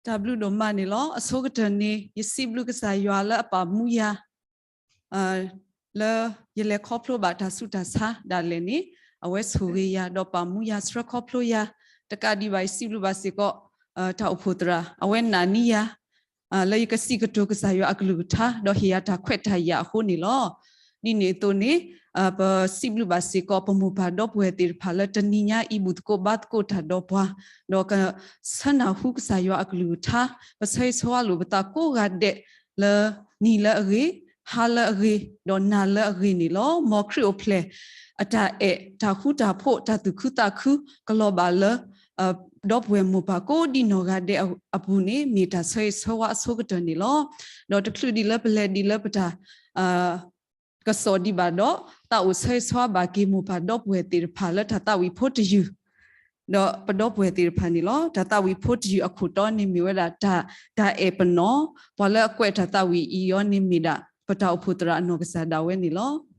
တၢ်ဘျုးဒိၣ်မးန့ၣ်လီၤ. အဆိကတၢၢ်န့ၣ် ယစံးဘျုးကစၢ်ယွၤလၢအပာ်မူယၤ လၢယလဲၤခီဖျိဘၣ်တၢ်ဆူးတၢ်ဆါဒၣ်လဲာ်န့ၣ် အဝဲဆိၣ်ဂ့ၤယၤ ဒီးပာ်မူယၤ ဆှၢခီဖျိယၤ, တကးဒံးဘၣ် ယစံးဘျုးဘၣ်စ့ၢ်ကီး တၢ်အိၣ်ဖှိၣ်သရၣ် အဝဲနာ်န့ၢ်ယၤ လၢယကစံးကတိၤကစၢ်ယွၤအကလုၢ်ကထါ ဒီးဟ့ၣ်ယၤတၢ်ခွဲးတၢ်ယာ်အဃိန့ၣ်လီၤ. ဒ်န့ၣ်အသိးန့ၣ် ပစံးဘျုးဘၣ်စ့ၢ်ကီး ပမိၢ်ပၢ်ဒီပုၢ်ဝဲၢ်သ့ၣ်တဖၣ်လၢတနံၤညါအံၤ ဘူၣ်သကိးဘါသကိးတၢ်ဒီးပှၤ, ဒီးကဆၢနၢ်ဟူကစၢ်ယွၤအကလုၢ်ကထါ, ပဆၢဂ့ၤဆၢဝါလိာ်ပသးကိးဂၤဒဲးလၢ နံၤလၢအဂ့ၤ, ဟါလၢအဂ့ၤ, ဒီးနၤလၢအဂ့ၤန့ၣ်လီၤ. မ်ခရံာ်အိၣ်ဖျဲၣ် အတၢ်အဲၣ်, တၢ်ဃူတၢ်ဖိး, တၢ်သူၣ်ခုသးခု ကလီၤဘၣ်လၢ ဒီပုၢ်ဝဲၢ်မိၢ်ပၢ်ကိးဒံနီၢ်ဂၤဒဲးအပူၤန့ၣ် မ့ၢ်တၢ်ဆၢဂ့ၤဆၢဝါအဆိကတၢၢ်န့ၣ်လီၤ. ဒီးတချုးဒံးလၢပလဲၤဒံးလၢပတၢ် ကစီၣ်ဒံးဘၣ်ဒီး သးအိၣ်ဆၢဂ့ၤဆၢဝါဘၣ်က့ၤမိၢ်ပၢ်ဒီပုၢ်ဝဲၢ်သ့ၣ်တဖၣ်လၢတၢ်သးဝံၣ်ဖိတယုၢ်, ဒီးပဒီပုၢ်ဝဲၢ်သ့ၣ်တဖၣ်န့ၣ်လီၤ. တၢ်သးဝံၣ်ဖိတယုၢ်အခိၣ်တီန့ၣ်မ့ၢ်ဝဲဒၣ် တၢ်အဲၣ်ပနီၣ်, ပှၤလၢအကွဲးတၢ်သးဝံၣ်အံၤအီၤန့ၣ်မ့ၢ်ဒၣ် ပတၢ်အိၣ်ဖှိၣ်သရၣ်အနီၢ်ကစၢ်ဒၣ်ဝဲန့ၣ်လီၤ.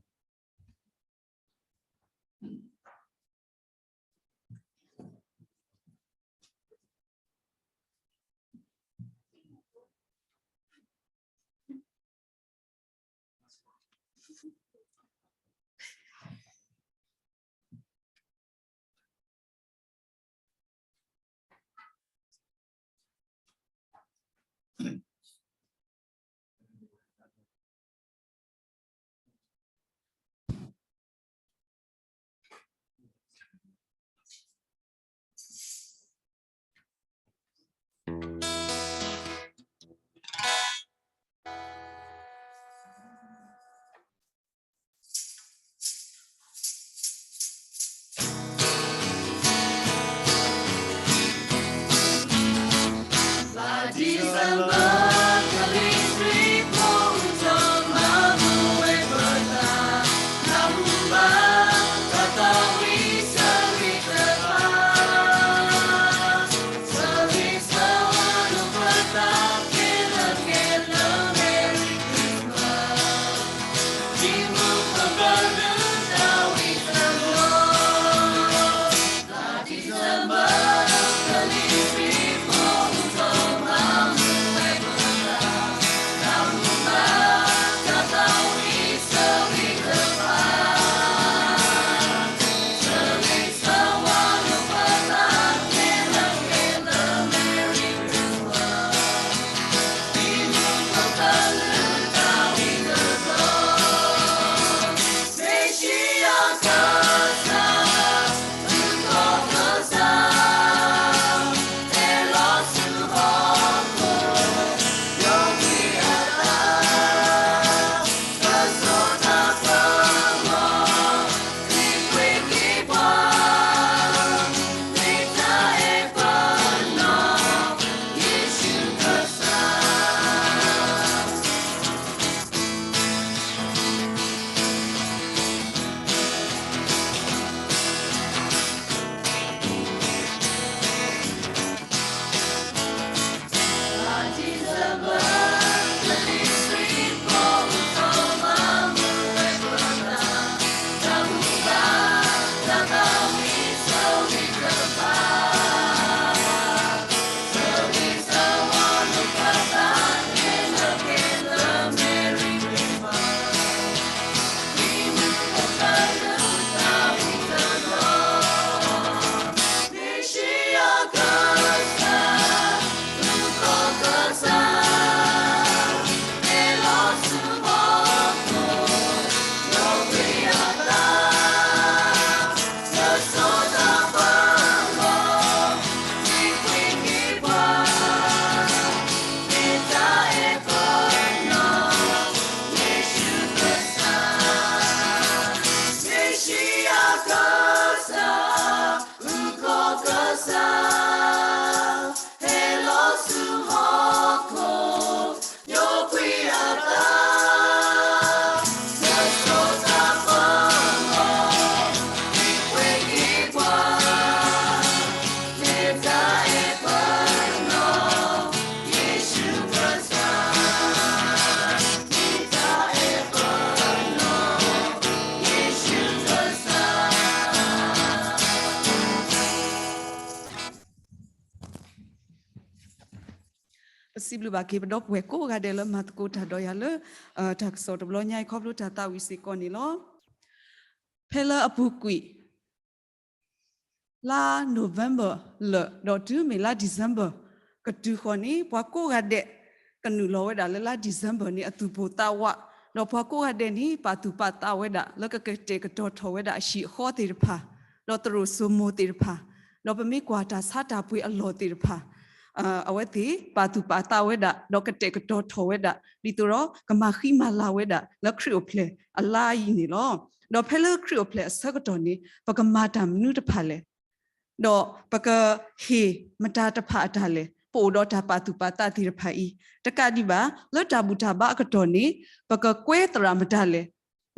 စံးဘျုးဘၣ်က့ၤပဒီပုၢ်ဝဲၢ်ကိးဂၤဒဲးလၢမၤသကိးတၢ်ဒီးယၤလၢ တၢ်ကစီၣ်တဘျီညါအံၤ ခီဖျိတၢ်သးဝံၣ်စ့ၢ်ကီးန့ၣ်လီၤ. ဖဲလၢအပူၤကွံာ် လါ November လၢာ် ဒီးတုၤမ့ၢ်လါ December ကတုၤဃီန့ၣ် ပှၤကိးဂၤဒဲး ကနုာ်လီၤဝဲဒၣ်လၢလါ December န့ၣ် အသူၣ်ပိၢ်သးဝး, ဒီးပှၤကိးဂၤဒဲးန့ၣ် ပာ်သူၣ်ပာ်သးဝဲဒၣ် လၢကကတဲာ်ကတီၤထီၣ်ဝဲဒၣ်အဟံၣ်အဃီသ့ၣ်တဖၣ်, ဒီးသရိာ်စိမိၤသ့ၣ်တဖၣ်, ဒီးပမ့ၢ်ကွၢ်တၢ်ဆါတၢ်ပှ့ၤအလီၢ်သ့ၣ်တဖၣ် အဝဲသ့ၣ်ပာ်သူၣ်ပာ်သးဝဲဒၣ် ဒီးကတဲာ်ကတီၤထီၣ်ဝဲဒၣ် ဒ်သိးဒီးကမၤဃံမၤလၤဝဲဒၣ်လၢခရံာ်အိၣ်ဖျဲၣ်အလါအံၤန့ၣ်လီၤ. ဒီးဖဲလၢခရံာ်အိၣ်ဖျဲၣ်အဆၢကတီၢ်န့ၣ် ပကမၤတၢ်မနုၤတဖၣ်လဲၣ်, ဒီးပကဟ့ၣ်မတၤတဖၣ်အတၢ်လဲၣ်, ပအိၣ်ဒီးတၢ်ပာ်သူၣ်ပာ်သးသ့ၣ်တဖၣ်အံၤ, တကးဒံးဘၣ် လၢတၢ်ဘူၣ်တၢ်ဘါအကတီၢ်န့ၣ် ပကကွဲသရၣ်မတၤလဲၣ်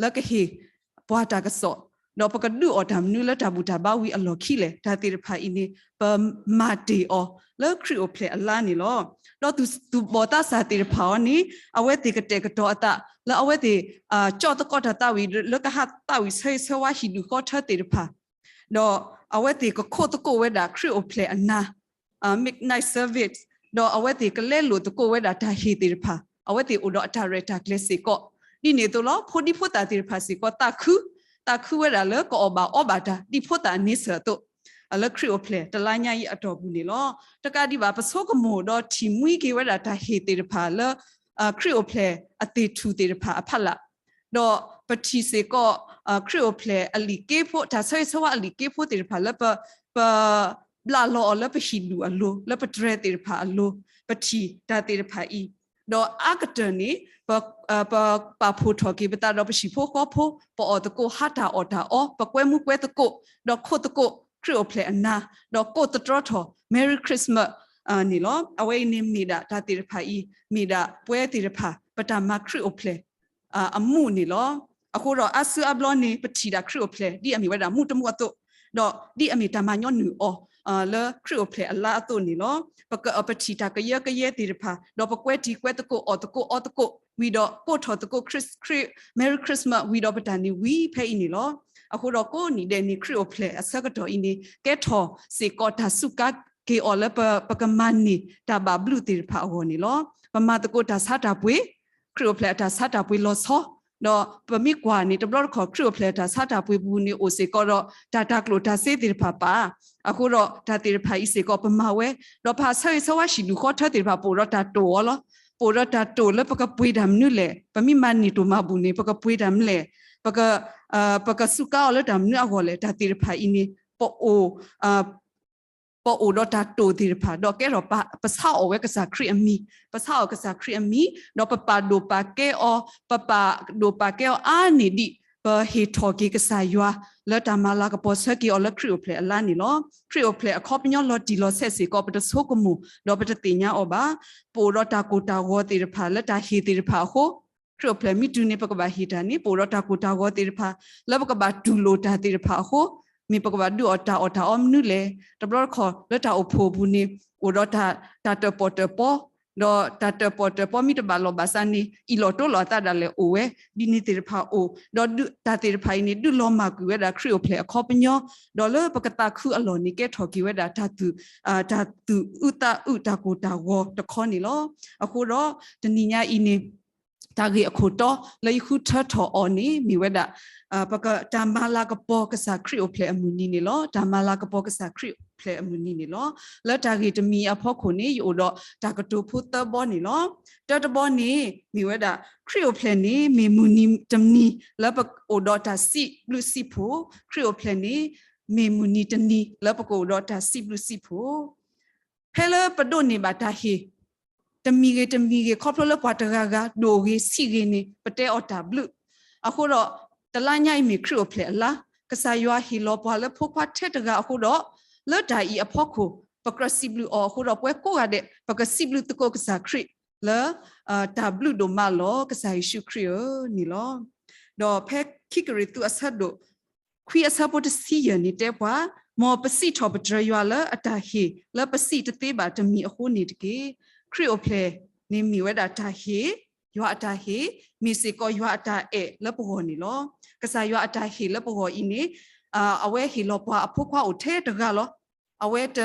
လၢကဟ့ၣ်ပှၤတၢ်ကစီၣ်, ဒီးပကဒုးအီၣ်တၢ်မနုၤလၢတၢ်ဘူၣ်တၢ်ဘါဝံၤအလီၢ်ခံလဲၣ်, တၢ်သ့ၣ်တဖၣ်အံၤန့ၣ် ပမၤတ့ၢ်အီၤလၢခရံာ်အိၣ်ဖျဲၣ်အလါန့ၣ်လီၤ. ဒီးသူၣ်ဘီၣ်သးစၢ်သ့ၣ်တဖၣ်အံၤန့ၣ် အဝဲသ့ၣ်ကတဲာ်ကတီၤအသး လၢအဝဲသ့ၣ် ကၠီၣ်သကိးတၢ်သးဝံၣ် လၢကဟးသးဝံၣ်ဆၢဂ့ၤဆၢဝါဟံၣ်ဒူၣ်ဃီထၢသ့ၣ်တဖၣ်, ဒီးအဝဲသ့ၣ်ကခိးသကိးဝဲဒၣ်ခရံာ်အိၣ်ဖျဲၣ်အနါ midnight service, ဒီးအဝဲသ့ၣ်ကလဲလိာ်သကိးဝဲဒၣ်တၢ်ဟ့ၣ်သ့ၣ်တဖၣ်, အဝဲသ့ၣ်အိၣ်ဒီးအတၢ်ရဲၣ်တၢ်ကျဲၤစ့ၢ်ကီး, ဒ်န့ၣ်အသိးလီၤ. ဖိဒံဖိသၣ်သ့ၣ်တဖၣ်စ့ၢ်ကီး သးခု, သးခုဝဲဒၣ်လၢကအီၣ်ဘၣ်အီဘၣ်တၢ် ဒ်ဖိသၣ်အန့ဆၢၣ်အသိး လၢခရံာ်အိၣ်ဖျဲၣ်တလါညါအံၤအတီၢ်ပူၤန့ၣ်လီၤ. တကးဒံးဘၣ် ပဆိကမိၣ်ဒီးထံၣ်မှံက့ၤဝဲဒၣ်တၢ်ဟ့ၣ်သ့ၣ်တဖၣ်လၢ ခရံာ်အိၣ်ဖျဲၣ်အသ့ၣ်ထူၣ်သ့ၣ်တဖၣ်အဖီလာ်, ဒီးပထံၣ်စ့ၢ်ကီး ခရံာ်အိၣ်ဖျဲၣ်အလံာ်က့ဖိ တၢ်ဆၢဂ့ၤဆၢဝါအလံာ်က့ဖိသ့ၣ်တဖၣ်လၢပ ပဘျးလီၤအီၤလၢပဟံၣ်ဒူၣ်အလိၤ လၢပတြဲၤသ့ၣ်တဖၣ်အလိၤ, ပထံၣ်တၢ်သ့ၣ်တဖၣ်အံၤ, ဒီးအါကတၢၢ်န့ၣ် ပ ပပာ်ဖှိၣ်ထီၣ်က့ၤပသးဒီးပဟံၣ်ဖိဃီဖိ, ပအီၣ်သကိးဟးတၢ်အီၣ်တၢ်အီ, ပကွဲမုၢ်ကွဲသကိး, ဒီးခိးသကိးခရံာ်အိၣ်ဖျဲၣ်အနါ, ဒီးကိးသတြီထီၣ် Merry Christmas န့ၣ်လီၤ. အဝဲအံၤန့ၣ်မ့ၢ်ဒၣ်တၢ်သ့ၣ်တဖၣ်အံၤ မ့ၢ်ဒၣ်ပှၤသ့ၣ်တဖၣ် ပတၢ်မၤခရံာ်အိၣ်ဖျဲၣ် အမူးန့ၣ်လီၤ. အဃိဒီးအါစုအါဘျီန့ၣ် ပထံၣ်ဒၣ်ခရံာ်အိၣ်ဖျဲၣ် ဒ်အမ့ၢ်ဝဲဒၣ်မူးတမူးအသိး, ဒီးဒ်အမ့ၢ်တၢ်မၤညီနုၢ်အီၤ လၢခရံာ်အိၣ်ဖျဲၣ်အလါအသိးန့ၣ်လီၤ. ပက ပထံၣ်တၢ်ကယၢကယဲသ့ၣ်တဖၣ်, ဒီးပကွဲတံၤကွဲသကိး အီၣ်သကိးအီသကိး ဝံၤဒီးကိးထီၣ်သကိး Chris- Chris- Merry Christmas ဝံၤဒီးပတၢ်န့ၣ်ဝံၤဖဲအံၤန့ၣ်လီၤ. အဃိဒီးကိးနံၣ်ဒဲးန့ၣ် ခရံာ်အိၣ်ဖျဲၣ်အဆၢကတီၢ်အံၤန့ၣ် ကဲထီၣ်စ့ၢ်ကီးတၢ်စူးကါက့ၤအီၤလၢပ ပကမၤန့ၢ်တၢ်ဘၣ်ဘျုးသ့ၣ်တဖၣ်အဂီၢ်န့ၣ်လီၤ. ပမၤသကိးတၢ်ဆါတၢ်ပှ့ၤ ခရံာ်အိၣ်ဖျဲၣ်အတၢ်ဆါတၢ်ပှ့ၤလီၤဆီ, ဒီးပမ့ၢ်ကွၢ်န့ၣ် တဘျီတခီၣ် ခရံာ်အိၣ်ဖျဲၣ်အတၢ်ဆါတၢ်ပှ့ၤပူၤန့ၣ် အိၣ်စ့ၢ်ကီးဒီး တၢ်တၤကျိၣ်တၤစ့သ့ၣ်တဖၣ်ပၣ်, အဃိဒီးတၢ်သ့ၣ်တဖၣ်အံၤစ့ၢ်ကီး ပမၤဝဲ, ဒီးပဟးဆၢဂ့ၤဆၢဝါဟံၣ်ဒူၣ်ဃီထၢသ့ၣ်တဖၣ် ပအိၣ်ဒီးတၢ်တိာ်အီၤလီၤ. ပအိၣ်ဒီးတၢ်တိာ်လၢပကပှ့ၤတၢ်မနုၤလဲၣ်, ပမ့ၢ်မၤန့ၢ်တိၢ်မၤဘူၣ်န့ၣ် ပကပှ့ၤတၢ်မနုၤလဲၣ်, ပက ပကစူးကါအီၤလၢတၢ်မနုၤအဂီၢ်လဲၣ်, တၢ်သ့ၣ်တဖၣ်အံၤန့ၣ် ပအိၣ် ပအိၣ်ဒီးတၢ်တိာ်သ့ၣ်တဖၣ် ဒီးကဲထီၣ်ပ ပဆါအီၣ်ဝဲကစၢ်ခရံာ်အမံၤ, ပဆါအီၣ်ကစၢ်ခရံာ်အမံၤ, ဒီးပပာ်ဒိၣ်ပာ်ကဲအီၤ, ပပာ်ဒိၣ်ပာ်ကဲအီၤအါန့ၢ်ဒံး ပဟ့ၣ်ထီၣ်က့ၤကစၢ်ယွၤ လၢတၢ်မၤလၤကပီၤဆၢက့ၤအီၤလၢခရံာ်အိၣ်ဖျဲၣ်အလါန့ၣ်လီၤ. ခရံာ်အိၣ်ဖျဲၣ်အခီပညီလီၤတံၢ်လီၤဆဲးစ့ၢ်ကီး ပတဆိကမိၣ် ဒီးပတသ့ၣ်ညါအီၤဘၣ်. ပအိၣ်ဒီးတၢ်ကိၢ်တၢ်ဂီၤသ့ၣ်တဖၣ်လၢတၢ်ဟ့ၣ်သ့ၣ်တဖၣ်အဃိ ခရံာ်အိၣ်ဖျဲၣ်မ့ၢ်တုၤန့ၣ် ပကဘၣ်ဟ့ၣ်တၢ်န့ၣ် ပအိၣ်ဒီးတၢ်ကိၢ်တၢ်ဂီၤသ့ၣ်တဖၣ် လၢပကဘၣ်တူၢ်လိာ်တၢ်သ့ၣ်တဖၣ်အဃိ မ့ၢ်ပကဘၣ်ဒုးအီၣ်တၢ်အီၣ်တၢ်အီမနုၤလဲၣ်. တဘျီတခီၣ်လၢတၢ်အိၣ်ဖှိၣ်အပူၤန့ၣ် အိၣ်ဒီးတၢ် တၢ်တၢၣ်ပီၣ်တၢၣ်ပီ, ဒီးတၢ်တၢၣ်ပီၣ်တၢၣ်ပီမ့ၢ်တဘၣ်လီၢ်ဘၣ်စးန့ၣ် အ့ၣ်လိာ်တိလိာ်အသးဒၣ်လဲာ်အိၣ်ဝဲ, ဒ်န့ၣ်သ့ၣ်တဖၣ်အိၣ်, ဒီးတၢ်သ့ၣ်တဖၣ်အံၤန့ၣ် ဒုးလီၤမၢ်ကွံာ်ဝဲဒၣ်ခရံာ်အိၣ်ဖျဲၣ်အခီပညီ, ဒီးလၢပကသးခုအလီၢ်န့ၣ် ကဲထီၣ်က့ၤဝဲဒၣ်တၢ်သူၣ် တၢ်သူၣ်အုးသးအုးတၢ်ကိၢ်တၢ်ဂီၤတခီန့ၣ်လီၤ. အဃိဒီး တနံၤညါအံၤန့ၣ် တၢ်ဂ့ၢ်အခိၣ်တီလၢယဃုထၢထီၣ်အီၤန့ၣ် မ့ၢ်ဝဲဒၣ် ပက တၢ်မၤလၤကပီၤကစၢ်ခရံာ်အိၣ်ဖျဲၣ်အမုၢ်နံၤန့ၣ်လီၤ. တၢ်မၤလၤကပီၤကစၢ်ခရံာ်အိၣ်ဖျဲၣ်အမုၢ်နံၤန့ၣ်လီၤ. လၢတၢ်ဂ့ၢ်တမံၤအဖီခိၣ်န့ၣ် ယအိၣ်ဒီးတၢ်ကတိၤဖိသၢဘီန့ၣ်လီၤ. တၢတဘီန့ၣ် မ့ၢ်ဝဲဒၣ် ခရံာ်အိၣ်ဖျဲၣ်န့ၣ် မ့ၢ်မုၢ်နံၤတနံၤလၢပအိၣ်ဒီးတၢ်စံးဘျုးစံးဖှိၣ်, ခရံာ်အိၣ်ဖျဲၣ်န့ၣ် မ့ၢ်မုၢ်နံၤတနံၤလၢပကအိၣ်ဒီးတၢ်စံးဘျုးစံးဖှိၣ် ဖဲလၢပဒိးန့ၢ်ဘၣ်တၢ်ဟ့ၣ် တမံၤဂ့ၤတမံၤဂ့ၤ ခီဖျိလၢပှၤတဂၤဂၤ ဒိၣ်ဂ့ၤဆံးဂ့ၤန့ၣ် ပတဲအီၤတၢ်ဘျုး. အဃိဒီး တလါညါအံၤမ့ၢ်ခရံာ်အိၣ်ဖျဲၣ်အလါ, ကစၢ်ယွၤဟ့ၣ်လီၤပှၤလၢဖိခွါထဲတဂၤအဃိဒီး လၢတၢ်အံၤအဖီခိၣ် ပကြၢးစံးဘျုးအီၤအဃိဒီး ပဝဲကိးဂၤဒဲး ပကစံးဘျုးသကိးကစၢ်ခရံာ်လၢ တၢ်ဘျုးဒိၣ်မးလီၤ ကစၢ်ယ့ၣ်ၡူးခရံာ်ဧၢန့ၣ်လီၤ. ဒီးဖဲခံကရံၣ်သူးအဆၢဒိၣ် ခွံအဆၢဖိတဆံယဲၢ်န့ၣ်တဲပှၤ, မ်ပစံးထီၣ်ပတြၢၤယွၤလၢအတၢ်ဟ့ၣ်လၢပစံးတသ့ဘၣ်တမံၤအဃိန့ၣ်တက့ၢ်. ခရံာ်အိၣ်ဖျဲၣ်န့ၣ်မ့ၢ်ဝဲဒၣ်တၢ်ဟ့ၣ်, ယွၤအတၢ်ဟ့ၣ်, မ့ၢ်စ့ၢ်ကီးယွၤအတၢ်အဲၣ်လၢပဂီၢ်န့ၣ်လီၤ. ကစၢ်ယွၤအတၢ်ဟ့ၣ်လၢပဂီၢ်အံၤန့ၣ် အဝဲဟ့ၣ်လီၤပှၤအဖိခွါအိၣ်ထဲတဂၤလီၤ. အဝဲတ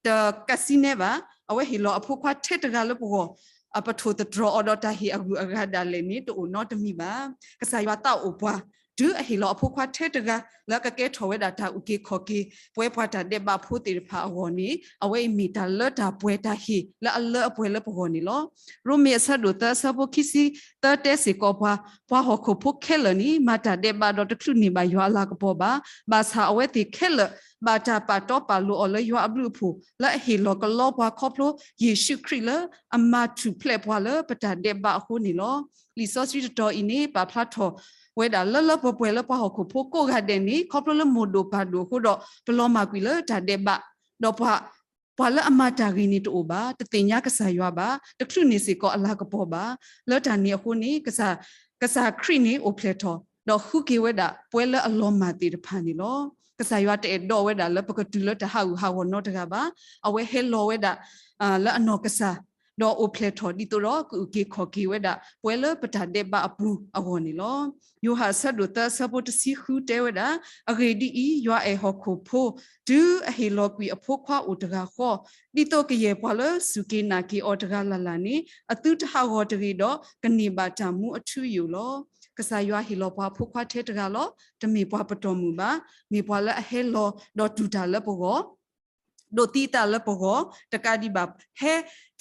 တကးစံနဲဘၣ်. အဝဲဟ့ၣ်လီၤအဖိခွါထဲတဂၤလၢပဂီၢ်, အပထိၣ်သတြီၤအီၤဒီးတၢ်ဟ့ၣ်အဂုၤအဂၤဒၣ်လဲာ်န့ၣ် တအိၣ်နီတမံၤဘၣ်. ကစၢ်ယွၤသးအိၣ်ပှၤ တုၤအဟ့ၣ်လီၤအဖိခွါထဲတဂၤ လၢအကကဲထီၣ်ဝဲဒၣ်တၢ်အုၣ်က့ၤခီၣ်က့ၤ ပဝဲပှၤတၢ်ဒဲးဘးဖိသ့ၣ်တဖၣ်အဂီၢ်န့ၣ် အဝဲအံၤမ့ၢ်တၢ်လၢတၢ်ပှဲၤတၢ်ဟ့ၣ်လၢအလၢအပှဲၤလၢပဂီၢ်န့ၣ်လီၤ. ရိမ့ၤအဆၢဒိၣ်သၢအဆၢဖိခံဆံသၢတဲစ့ၢ်ကီးပှၤ, ပှၤဟီၣ်ခိၣ်ဖိခဲလၢာ်န့ၣ် မၤတၢ်ဒဲးဘးဒီးတချုးန့ၢ်ဘၣ်ယွၤအလၤကပီၤဘၣ်. ဘၣ်ဆၣ်အဝဲသ့ၣ်ခဲလၢာ် ဘၣ်တၢ်ပာ်တီပာ်လိၤအီၤလၢယွၤအဘျုးအဖှိၣ် လၢအဟ့ၣ်လီၤကလီပှၤခီဖျိယ့ၣ်ၡူးခရံာ်လၢအမၤထူၣ်ဖျဲးပှၤလၢပတၢ်ဒဲးဘးအဃိန့ၣ်လီၤ. လံာ်စီဆှံတတီၤအံၤန့ၣ် ပာ်ဖျါထီၣ်ဝဲဒၣ်လၢလၢပှဲၤပှဲၤလၢပှၤဟီၣ်ခိၣ်ဖိကိးဂၤဒဲးန့ၣ် ခီဖျိလၢမိၢ်ဒိၣ်ပၢ်ဒိၣ်အဃိဒီး ပလီၤမၢ်ကွံာ်လၢတၢ်ဒဲးဘး, ဒီးပှၤ ပှၤလၢအမၤတၢ်ဂ့ၤန့ၣ်တအိၣ်ဘၣ်, တသ့ၣ်ညါကစၢ်ယွၤဘၣ်, တချုးန့ၢ်စ့ၢ်ကီးအလၤကပီၤဘၣ်. လၢတၢ်န့ၣ်အဃိန့ၣ် ကစၢ်ခရံာ်န့ၣ်အိၣ်ဖျဲၣ်ထီၣ် ဒီးဃုက့ၤဝဲဒၣ်ပှဲၤလၢအလီၤမၢ်သ့ၣ်တဖၣ်န့ၣ်လီၤ. ကစၢ်ယွၤတအဲၣ်ဒိးဝဲဒၣ်လၢပကတုၤလၢတၢ်ဟးဂူာ်ဟးဂီၤနီတဂၤဘၣ်. အဝဲဟဲလီၤဝဲဒၣ် လၢအနီၢ်ကစၢ် ဒီးအိၣ်ဖျဲၣ်ထီၣ်ဒ်သိးဒီးကအုၣ်က့ၤခီၣ်က့ၤဝဲဒၣ် ပှဲၤလၢပတၢ်ဒဲးဘးအပူၤအဂီၢ်န့ၣ်လီၤ. ယိၤဟၣ်အဆၢဒိၣ်သၢအဆၢဖိတဆံဃုတဲဝဲဒၣ်, အဂ့ၢ်ဒ်အံၤ, ယွၤအဲၣ်ဟီၣ်ခိၣ်ဖိ တုၤအဟ့ၣ်လီၤကွံာ်အဖိခွါအိၣ်တဂၤဃီ, ဒ်သိးကယဲၢ်ပှၤလၢစူၢ်က့ၤနာ်က့ၤအီၤတဂၤလၢ်လၢ်န့ၣ် အသုတဟးဂီၤတဂ့ၤဒီး ကန့ၢ်ဘၣ်တၢ်မူအထူအယိာ်လီၤ. ကစၢ်ယွၤဟ့ၣ်လီၤပှၤအဖိခွါထဲတဂၤလီၤ. တမ့ၢ်ပှၤပတီၢ်မုၢ်ဘၣ်. မ့ၢ်ပှၤလၢအဟဲလီၤဒီးတူၢ်တၢ်လၢပဂီၢ် ဒိးသံအသးလၢပဂီၢ်, တကးဒံးဘၣ် ဟဲ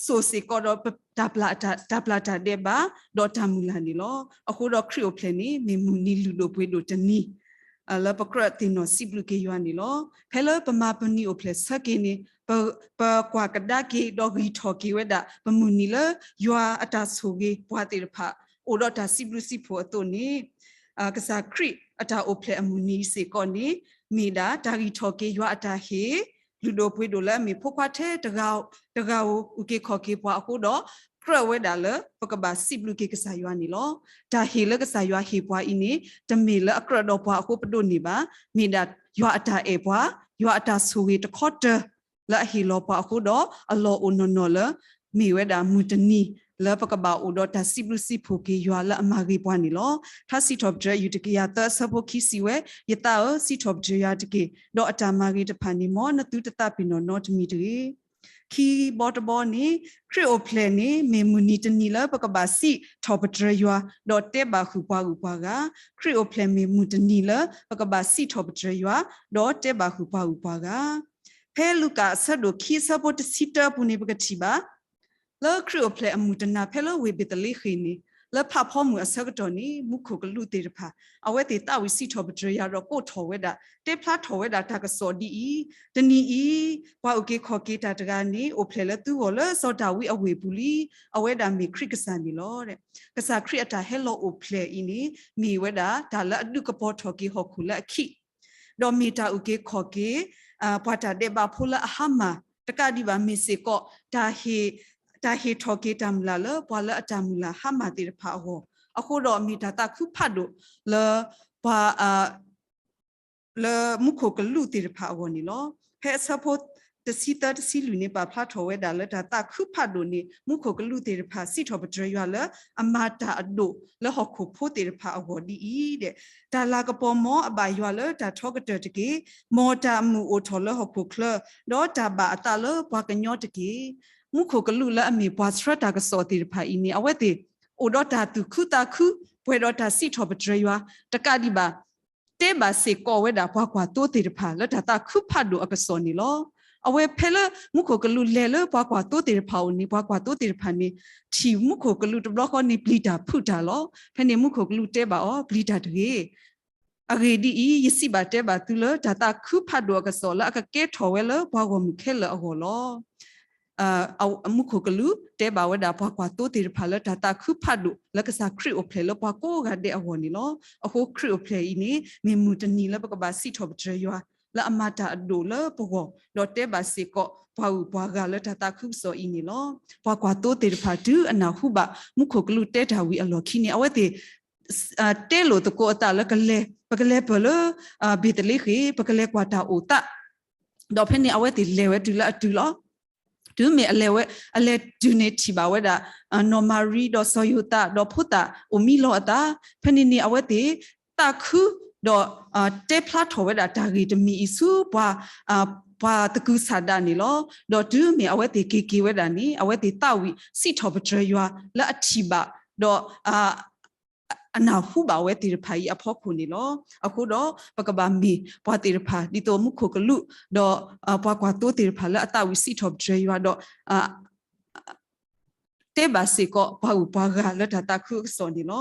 စိာ်စ့ၢ်ကီးဒီး တၢ်ပျၢ်တၢ်ဒဲးဘး ဒီးတၢ်မုၢ်လၢ်န့ၣ်လီၤ. အဃိဒီးခရံာ်အိၣ်ဖျဲၣ်န့ၣ် မ့ၢ်မုၢ်နံၤလုၢ်ဒိၣ်ပှ့ၤဒိၣ်တနံၤ လၢပကြၢးသ့ၣ်နီၣ်စံးဘျုးက့ၤယွၤန့ၣ်လီၤ. ဖဲလၢပမၤပနံၤအိၣ်ဖျဲၣ်ဆၢက့ၤန့ၣ် ပ ပကွၢ်ကဒါက့ၤဒီးဂံၢ်ထီၣ်က့ၤဝဲဒၣ် ပမုၢ်နံၤလၢယွၤအတၢ်ဆိၣ်ဂ့ၤပှၤသ့ၣ်တဖၣ် အိၣ်ဒီးတၢ်စံးဘျုးစံးဖှိၣ်အသိးန့ၣ် ကစၢ်ခရံာ်အတၢ်အိၣ်ဖျဲၣ်အမုၢ်နံၤစ့ၢ်ကီးန့ၣ် မ့ၢ်ဒၣ်တၢ်ဂံၢ်ထီၣ်က့ၤယွၤအတၢ်ဟ့ၣ် လုၢ်ဒိၣ်ပှ့ၤဒိၣ်လၢအမ့ၢ်ဖိခွါထဲတဂၤဧိၤ အုၣ်က့ၤခီၣ်က့ၤပှၤအဃိဒီး ကြၢးဝဲဒၣ်လၢပကဘၣ်စံးဘျုးက့ၤကစၢ်ယွၤန့ၣ်လီၤ. တၢ်ဟ့ၣ်လၢကစၢ်ယွၤဟ့ၣ်ပှၤအံၤန့ၣ် တမ့ၢ်လၢအကြၢးဒီးပှၤအဃိပဒိးန့ၢ်ဘၣ်. မ့ၢ်ဒၣ်ယွၤအတၢ်အဲၣ်ပှၤ, ယွၤအတၢ်ဆိၣ်ဂ့ၤတခီတၢၤ လၢအဟ့ၣ်လီၤပှၤအဃိဒီး အလီၢ်အိၣ်နီၢ်နီၢ်လၢ မ့ၢ်ဝဲဒၣ်မုၢ်တနံၤ လၢပကဘၣ်အိၣ်ဒီးတၢ်စံးဘျုးစံးဖှိၣ်က့ၤယွၤလၢအမၤဂ့ၤပှၤန့ၣ်လီၤ. ထါစံးထီၣ်ပတြၢၤ ယူၢ်တကယၤသၢအဆၢဖိခံဆံဝဲ, ယသးဧၢ, စံးထီၣ်ပတြၢၤယွၤတက့ၢ်, ဒီးအတၢ်မၤဂ့ၤတဖၣ်န့ၣ် မ်နသုတသးပ့ၤနီၣ်နီတမံၤတဂ့ၤ. ခံဘီတဘီန့ၣ် ခရံာ်အိၣ်ဖျဲၣ်န့ၣ် မ့ၢ်မုၢ်နံၤတနံၤလၢပကဘၣ်စံးထီၣ်ပတြၢၤယွၤ ဒီးတဲဘၣ်ဃုာ်ပှၤဂုၤပှၤဂၤ, ခရံာ်အိၣ်ဖျဲၣ်မ့ၢ်မုၢ်တနံၤလၢပကဘၣ်စံးထီၣ်ပတြၢၤယွၤ ဒီးတဲဘၣ်ဃုာ်ပှၤဂုၤပှၤဂၤ. ဖဲလူၤကၣ်အဆၢဒိၣ်ခံအဆၢဖိတဆံတၢအပူၤန့ၣ် ပကထံၣ်ဘၣ် လၢခရံာ်အိၣ်ဖျဲၣ်အမုၢ်တနံၤဖဲလၢဝ့ၢ်ဘ့းသလ့ဃ့ၣ်န့ၣ် လၢဖးဖီမုၢ်အဆၢကတီၢ်န့ၣ် မူခိၣ်ကလူးသ့ၣ်တဖၣ် အဝဲသ့ၣ်သးဝံၣ်စံးထီၣ်ပတြၢၤယွၤဒီးကိးထီၣ်ဝဲဒၣ် တဲဖျါထီၣ်ဝဲဒၣ်တၢ်ကစီၣ်ဒ်အံၤ, တနံၤအံၤ ပှၤအုၣ်က့ၤခီၣ်က့ၤတၢ်တဂၤန့ၣ် အိၣ်ဖျဲၣ်လၢသုဂီၢ်လၢစီၤဒၤဝံးအဝ့ၢ်ပူၤလံ, အဝဲဒၣ်မ့ၢ်ခရံာ်ကစၢ်န့ၣ်လီၤ. ကစၢ်ခရံာ်အတၢ်ဟဲလီၤအိၣ်ဖျဲၣ်အံၤန့ၣ် မ့ၢ်ဝဲဒၣ်တၢ်လၢအဒုးကပီၤထီၣ်က့ၤဟီၣ်ခိၣ်လၢအခံ ဒီးမ့ၢ်တၢ်အုၣ်က့ၤခီၣ်က့ၤ ပှၤတၢ်ဒဲးဘးဖိလၢအဟါမၢ်, တကးဒံးဘၣ်မ့ၢ်စ့ၢ်ကီး တၢ်ဟ့ၣ်ထီၣ်က့ၤတၢ်မုၢ်လၢ်လၢ ပှၤလၢအတၢ်မုၢ်လၢ်ဟါမၢ်သ့ၣ်တဖၣ်အဂီၢ်, အဃိဒီးမ့ၢ်တၢ်သးခုဖးဒိၣ်လၢ ပှၤ လၢမူခိၣ်ကလူးသ့ၣ်တဖၣ်အဂီၢ်န့ၣ်လီၤ. ဖဲအဆၢဖိတဆံသၢ တဆံလွံၢ်န့ၣ် ပာ်ဖျါထီၣ်ဝဲဒၣ်လၢတၢ်သးခုဖးဒိၣ်န့ၣ် မူခိၣ်ကလူးသ့ၣ်တဖၣ် စံးထီၣ်ပတြၢၤယွၤလၢအမၤတၢ်အဒိၣ်လၢဟီၣ်ခိၣ်ဖိသ့ၣ်တဖၣ်အဂီၢ်ဒ်အံၤ, တၢ်လၤကပီၤမ်အဘၣ်ယွၤလၢတၢ်ထီကတၢၢ်တက့ၢ်. မ်တၢ်အမုာ်အိၣ်ထီၣ်လၢဟီၣ်ခိၣ်ချၢ, ဒီးတၢ်ဘၣ်အသးလၢပှၤကညီတက့ၢ်. မူခိၣ်ကလူးလၢအမ့ၢ်ပှၤဆှၢတၢ်ကစီၣ်သ့ၣ်တဖၣ်အံၤန့ၣ် အဝဲသ့ၣ်အိၣ်ဒီးတၢ်သူၣ်ခုသးခု, ပှဲၤဒီးတၢ်စံးထီၣ်ပတြၢၤယွၤ, တကးဒံးဘၣ် တဲဘၣ်စ့ၢ်ကီးဝဲဒၣ်ပှၤကွၢ်သိသ့ၣ်တဖၣ်လၢတၢ်သးခုဖးဒိၣ်အကစီၣ်န့ၣ်လီၤ. အဝဲဖဲလၢမူခိၣ်ကလူးလဲၤလၢပှၤကွၢ်သိသ့ၣ်တဖၣ်အအိၣ်န့ၣ် ပှၤကွၢ်သိသ့ၣ်တဖၣ်န့ၣ် ထံၣ်မူခိၣ်ကလူးတဘျီဃီန့ၣ်ပျံၤတၢ်ဖုးတၢ်လီၤ. ဖဲန့ၣ်မူခိၣ်ကလူးတဲဘၣ်အီၤ ပျံၤတၢ်တဂ့ၤ အဂ့ၢ်ဒ်အံၤ, ယစံးဘၣ်တဲဘၣ်သုလၢတၢ်သးခုဖးဒိၣ်အကစီၣ်လၢအကကဲထီၣ်ဝဲလၢပှၤဂီၢ်မုၢ်ခဲလၢာ်အဂီၢ်လီၤ. မူခိၣ်ကလူးတဲဘၣ်ဝဲဒၣ်ပှၤကွၢ်သိသ့ၣ်တဖၣ်လၢတၢ်သးခုဖးဒိၣ်လၢကစၢ်ခရံာ်အိၣ်ဖျဲၣ်လၢပှၤကိးဂၤဒဲးအဂီၢ်န့ၣ်လီၤ. အဃိခရံာ်အိၣ်ဖျဲၣ်အံၤန့ၣ် မ့ၢ်မုၢ်တနံၤလၢပကဘၣ်စံးထီၣ်ပတြၢၤယွၤ လၢအမၤတၢ်အဒိၣ်လၢပဂီၢ်, ဒီးတဲဘၣ်စ့ၢ်ကီးပှၤဂုၤပှၤဂၤလၢတၢ်သးခုကစီၣ်အံၤန့ၣ်လီၤ. ပှၤကွၢ်သိသ့ၣ်တဖၣ်တုၤအနၢ်ဟူဘၣ်မူခိၣ်ကလူးတဲတၢ်ဝံၤအလီၢ်ခံန့ၣ် အဝဲသ့ၣ် တဲလိာ်သကိးအသးလၢကလဲၤ, ပကလဲၤပၢၢ်လၢ ဘ့းသလ့ဃ့ၣ်, ပကလဲၤကွၢ်တၢ်အိၣ်သး, ဒီးဖဲန့ၣ်အဝဲသ့ၣ်လဲၤဝဲတုၤလၢအတုၤလီၤ. တုၤမ့ၢ်အလဲၤဝဲ, အလဲၤတုၤန့ၣ်ထံၣ်ဘၣ်ဝဲဒၣ် နီၢ်မၤရံဒီးစီၤယိၤသး ဒီးဖိသၣ်အိၣ်မံလီၤအသး, ဖဲန့ၣ်န့ၣ်အဝဲသ့ၣ်သးခု ဒီးတဲဖျါထီၣ်ဝဲဒၣ်တၢ်ဂ့ၢ်တမံၤအံၤဆူ ပှၤသကုၤဆးဒးန့ၣ်လီၤ. ဒီးတုၤမ့ၢ်အဝဲသ့ၣ်က့ၤက့ၤဝဲဒၣ်န့ၣ် အဝဲသ့ၣ်သးဝံၣ်စံးထီၣ်ပတြၢၤယွၤလၢအထံၣ်ဘၣ် ဒီး အနၢ်ဟူဘၣ်အဝဲသ့ၣ်တဖၣ်အံၤအဖီခိၣ်န့ၣ်လီၤ. အဃိဒီး ပကဘၣ်မ့ၢ်ပှၤသ့ၣ်တဖၣ် ဒ်သိးမူခိၣ်ကလူး ဒီးပှၤကွၢ်သိသ့ၣ်တဖၣ်လၢအသးဝံၣ်စံးထီၣ်ပတြၢၤယွၤဒီး တဲဘၣ်စ့ၢ်ကီးပှၤဂုၤပှၤဂၤလၢတၢ်သးခုအကစီၣ်န့ၣ်လီၤ.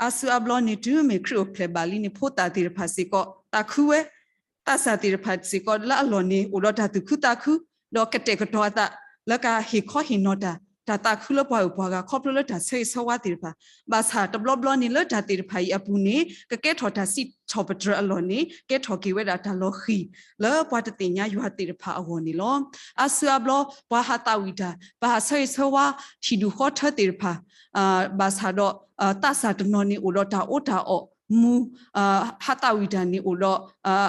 အါစုအါဘျီန့ၣ် တုၤမ့ၢ်ခရံာ်အိၣ်ဖျဲၣ်ဘၣ်လံန့ၣ် ဖိသၣ်သ့ၣ်တဖၣ်စ့ၢ်ကီးသးခုဝဲ, သးစၢ်သ့ၣ်တဖၣ်စ့ၢ်ကီးလၢအလီၢ်န့ၣ် အိၣ်ဒီးတၢ်သူၣ်ခုသးခု ဒီးကတဲာ်ကတီၤအသး လၢကဟ့ၣ်ခီဟ့ၣ်နီၤတၢ် တၢ်သးခုလၢပှၤဂုၤပှၤဂၤ ခီဖျိလၢတၢ်ဆၢဂ့ၤဆၢဝါသ့ၣ်တဖၣ်, ဘၣ်ဆၣ်တဘျီဘျီန့ၣ် လၢတၢ်သ့ၣ်တဖၣ်အံၤအပူၤန့ၣ် ကကဲထီၣ်တၢ်စံးထီၣ်ပတြၢၤအလီၢ်န့ၣ် ကဲထီၣ်က့ၤဝဲဒၣ်တၢ်လီၤဃံၤ လၢပှၤတသ့ၣ်ညါယွၤသ့ၣ်တဖၣ်အဂီၢ်န့ၣ်လီၤ. အါစုအါဘျီ ပှၤဟးသးဝံၣ်တၢ် ပှၤဟးဆၢဂ့ၤဆၢဝါ ဟံၣ်ဒူၣ်ဃီထၢသ့ၣ်တဖၣ် ဘၣ်ဆၣ်ဒီး သးစၢ်တနီၤန့ၣ် အိၣ်ဒီးတၢ်အီၣ်တၢ်အီမူ ဟးသးဝံၣ်တၢ်န့ၣ်အိၣ်ဒီး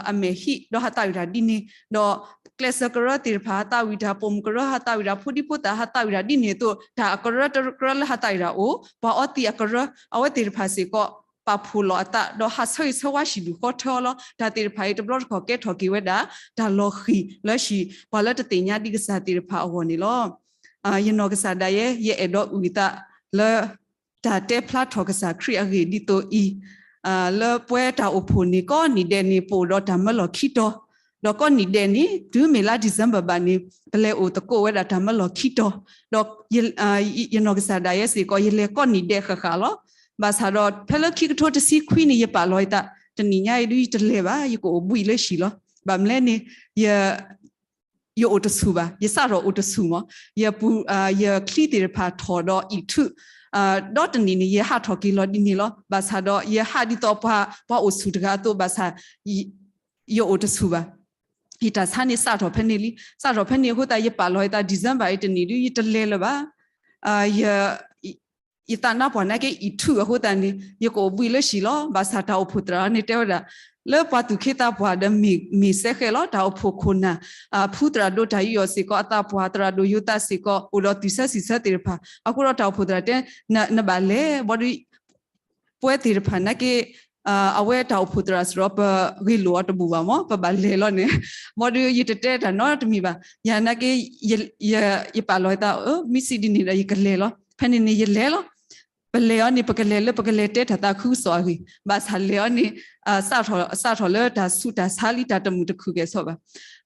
အမဲာ်ဟံၣ် ဒီးဟးသးဝံၣ်တၢ်ဒ်န့ၣ် ဒီးကျဲးစၢးကရၢသ့ၣ်တဖၣ် ဟးသးဝံၣ်တၢ် ပိာ်မုၣ်ကရၢ ဟးသးဝံၣ်တၢ် ဖိဒံဖိသၣ် ဟးသးဝံၣ်တၢ်ဒ်န့ၣ်အသိး တၢ်အကရၢတကရၢလၢဟးသးဝံၣ်တၢ်အိၣ် ပှၤအီသံးအကရၢ အဝဲသ့ၣ်တဖၣ်စ့ၢ်ကီး ပာ်ဖှိၣ်လီၤအသး ဒီးဟးဆၢဂ့ၤဆၢဝါဟံၣ်ဒူၣ်ဃီထၢအီၤလီၤ. တၢ်သ့ၣ်တဖၣ်အံၤတဘျီတခီၣ်ကဲထီၣ်က့ၤဝဲဒၣ် တၢ်လီၤဃံၤလၢဟံၣ် ပှၤလၢတသ့ၣ်ညါဒံးကစၢ်သ့ၣ်တဖၣ်အဂီၢ်န့ၣ်လီၤ. ယနီၢ်ကစၢ်ဒၣ်ယဲ ယအဲၣ်ဒိးအုၣ်အသးလၢ တၢ်တဲဖျါထီၣ်ကစၢ်ခရံာ်အဂ့ၢ်ဒ်သိးအံၤ, လၢပဝဲတၢ်အိၣ်ဖှိၣ်န့ၣ် ကိးနံၣ်ဒဲးန့ၣ် ပအိၣ်ဒီးတၢ်မၢလီၢ်ခံတီၤ, ဒီးကိးနံၣ်ဒဲးန့ၣ် တုၤမ့ၢ်လါ December ဘၣ်န့ၣ် ပလဲၤအိၣ်သကိးဝဲဒၣ်တၢ်မၢလီၢ်ခံတီၤ, ဒီး ယနီၢ်ကစၢ်ဒၣ်ယဲစ့ၢ်ကီး ယလဲၤကိးနံၣ်ဒဲးဃၣ်ဃၣ်လီၤ. ဘၣ်ဆၣ်ဒီး ဖဲလၢခံကထိတဆံခွံန့ၣ် ယပာ်လီၤယသး တနံၣ်ညါအံၤဒုးယတလဲၤဘၣ် ယကအိၣ်ဘှံးလၢဟံၣ်လီၤ. ဘၣ်မနုၤလဲၣ်န့ၣ် ယ ယအိၣ်တဆူၣ်ဘၣ်, ယစးထီၣ်အိၣ်တဆူၣ်မး, ယပူၤ ယချံသ့ၣ်တဖၣ်ထီၣ်ဒီးအံးထူး, ဒီးတနံၣ်န့ၣ် ယဟးထီၣ်က့ၤလီၤဒ်န့ၣ်လီၤ. ဘၣ်ဆၣ်ဒီး ယဟးဒ်သိးပှၤ ပှၤအိၣ်ဆူၣ်တဂၤအသိး ဘၣ်ဆၣ် ယအိၣ်တဆူၣ်ဘၣ်. ယတၢ်ဆါန့ၣ်စးထီၣ်ဖဲန့ၣ်လံ. စးထီၣ်ဖဲန့ၣ်အဃိသတး ယပာ်လီၤယသး December အံၤတနံၣ်ဒုး ယတလဲၤလၢၤဘၣ်. ယသးနါပှၢ်နာ်က့အံးထူးအဃိသတးန့ၣ် ယကအိၣ်ဘှံးလၢဟံၣ်လီၤ. ဘၣ်ဆၣ်တၢ်အိၣ်ဖှိၣ်သရၣ်န့ၣ်တဲဝဲဒၣ် လၢပှၤသူၣ်က့သးပှၢ်ဒီးမ့ၢ်စဲဃဲးလီၤ. တၢ်အိၣ်ဖှိၣ်ခိၣ်နၢ် ဖုသရၣ်ဒိၣ်တၢ်ယူးယီၣ်စ့ၢ်ကီး အသးပှၢ်သရၣ်ဒိၣ်ယိၤသးစ့ၢ်ကီး အိၣ်ဒီးသူၣ်ဆၢစံးဆၢသ့ၣ်တဖၣ် အဃိဒီးတၢ်အိၣ်ဖှိၣ်သရၣ်တဲ နဘၣ်လဲၤ ဘၣ်ဒီး ပဝဲသ့ၣ်တဖၣ်နာ်က့ အဝဲတၢ်အိၣ်ဖှိၣ်သရၣ်စရီ ပဂ့ၢ်လိာ်အီၤတဘူၣ်ဘၣ်မး ပဘၣ်လဲၤလီၤန့ၣ် ဘၣ်ဒီးယတတဲတၢ်နီတမံၤဘၣ်. ယၤနာ်က့ ယပာ်လီၤယသး မ့ၢ်စံးဒ်န့ၣ်ဒီးယကလဲၤလီၤ. ဖဲန့ၣ်န့ၣ် ယလဲၤလီၤ. ပလဲၤအီၤန့ၣ် ပကလဲၤလၢပကလဲၤတဲတၢ်သးခုကစီၣ်အဂ့ၢ် ဘၣ်ဆၣ်လဲၤအီၤန့ၣ် စးထီၣ်လၢတၢ်ဆူးတၢ်ဆါလံ တၢ်တမုာ်တခုၣ်ကဲၣ်ဆိးဘၣ်.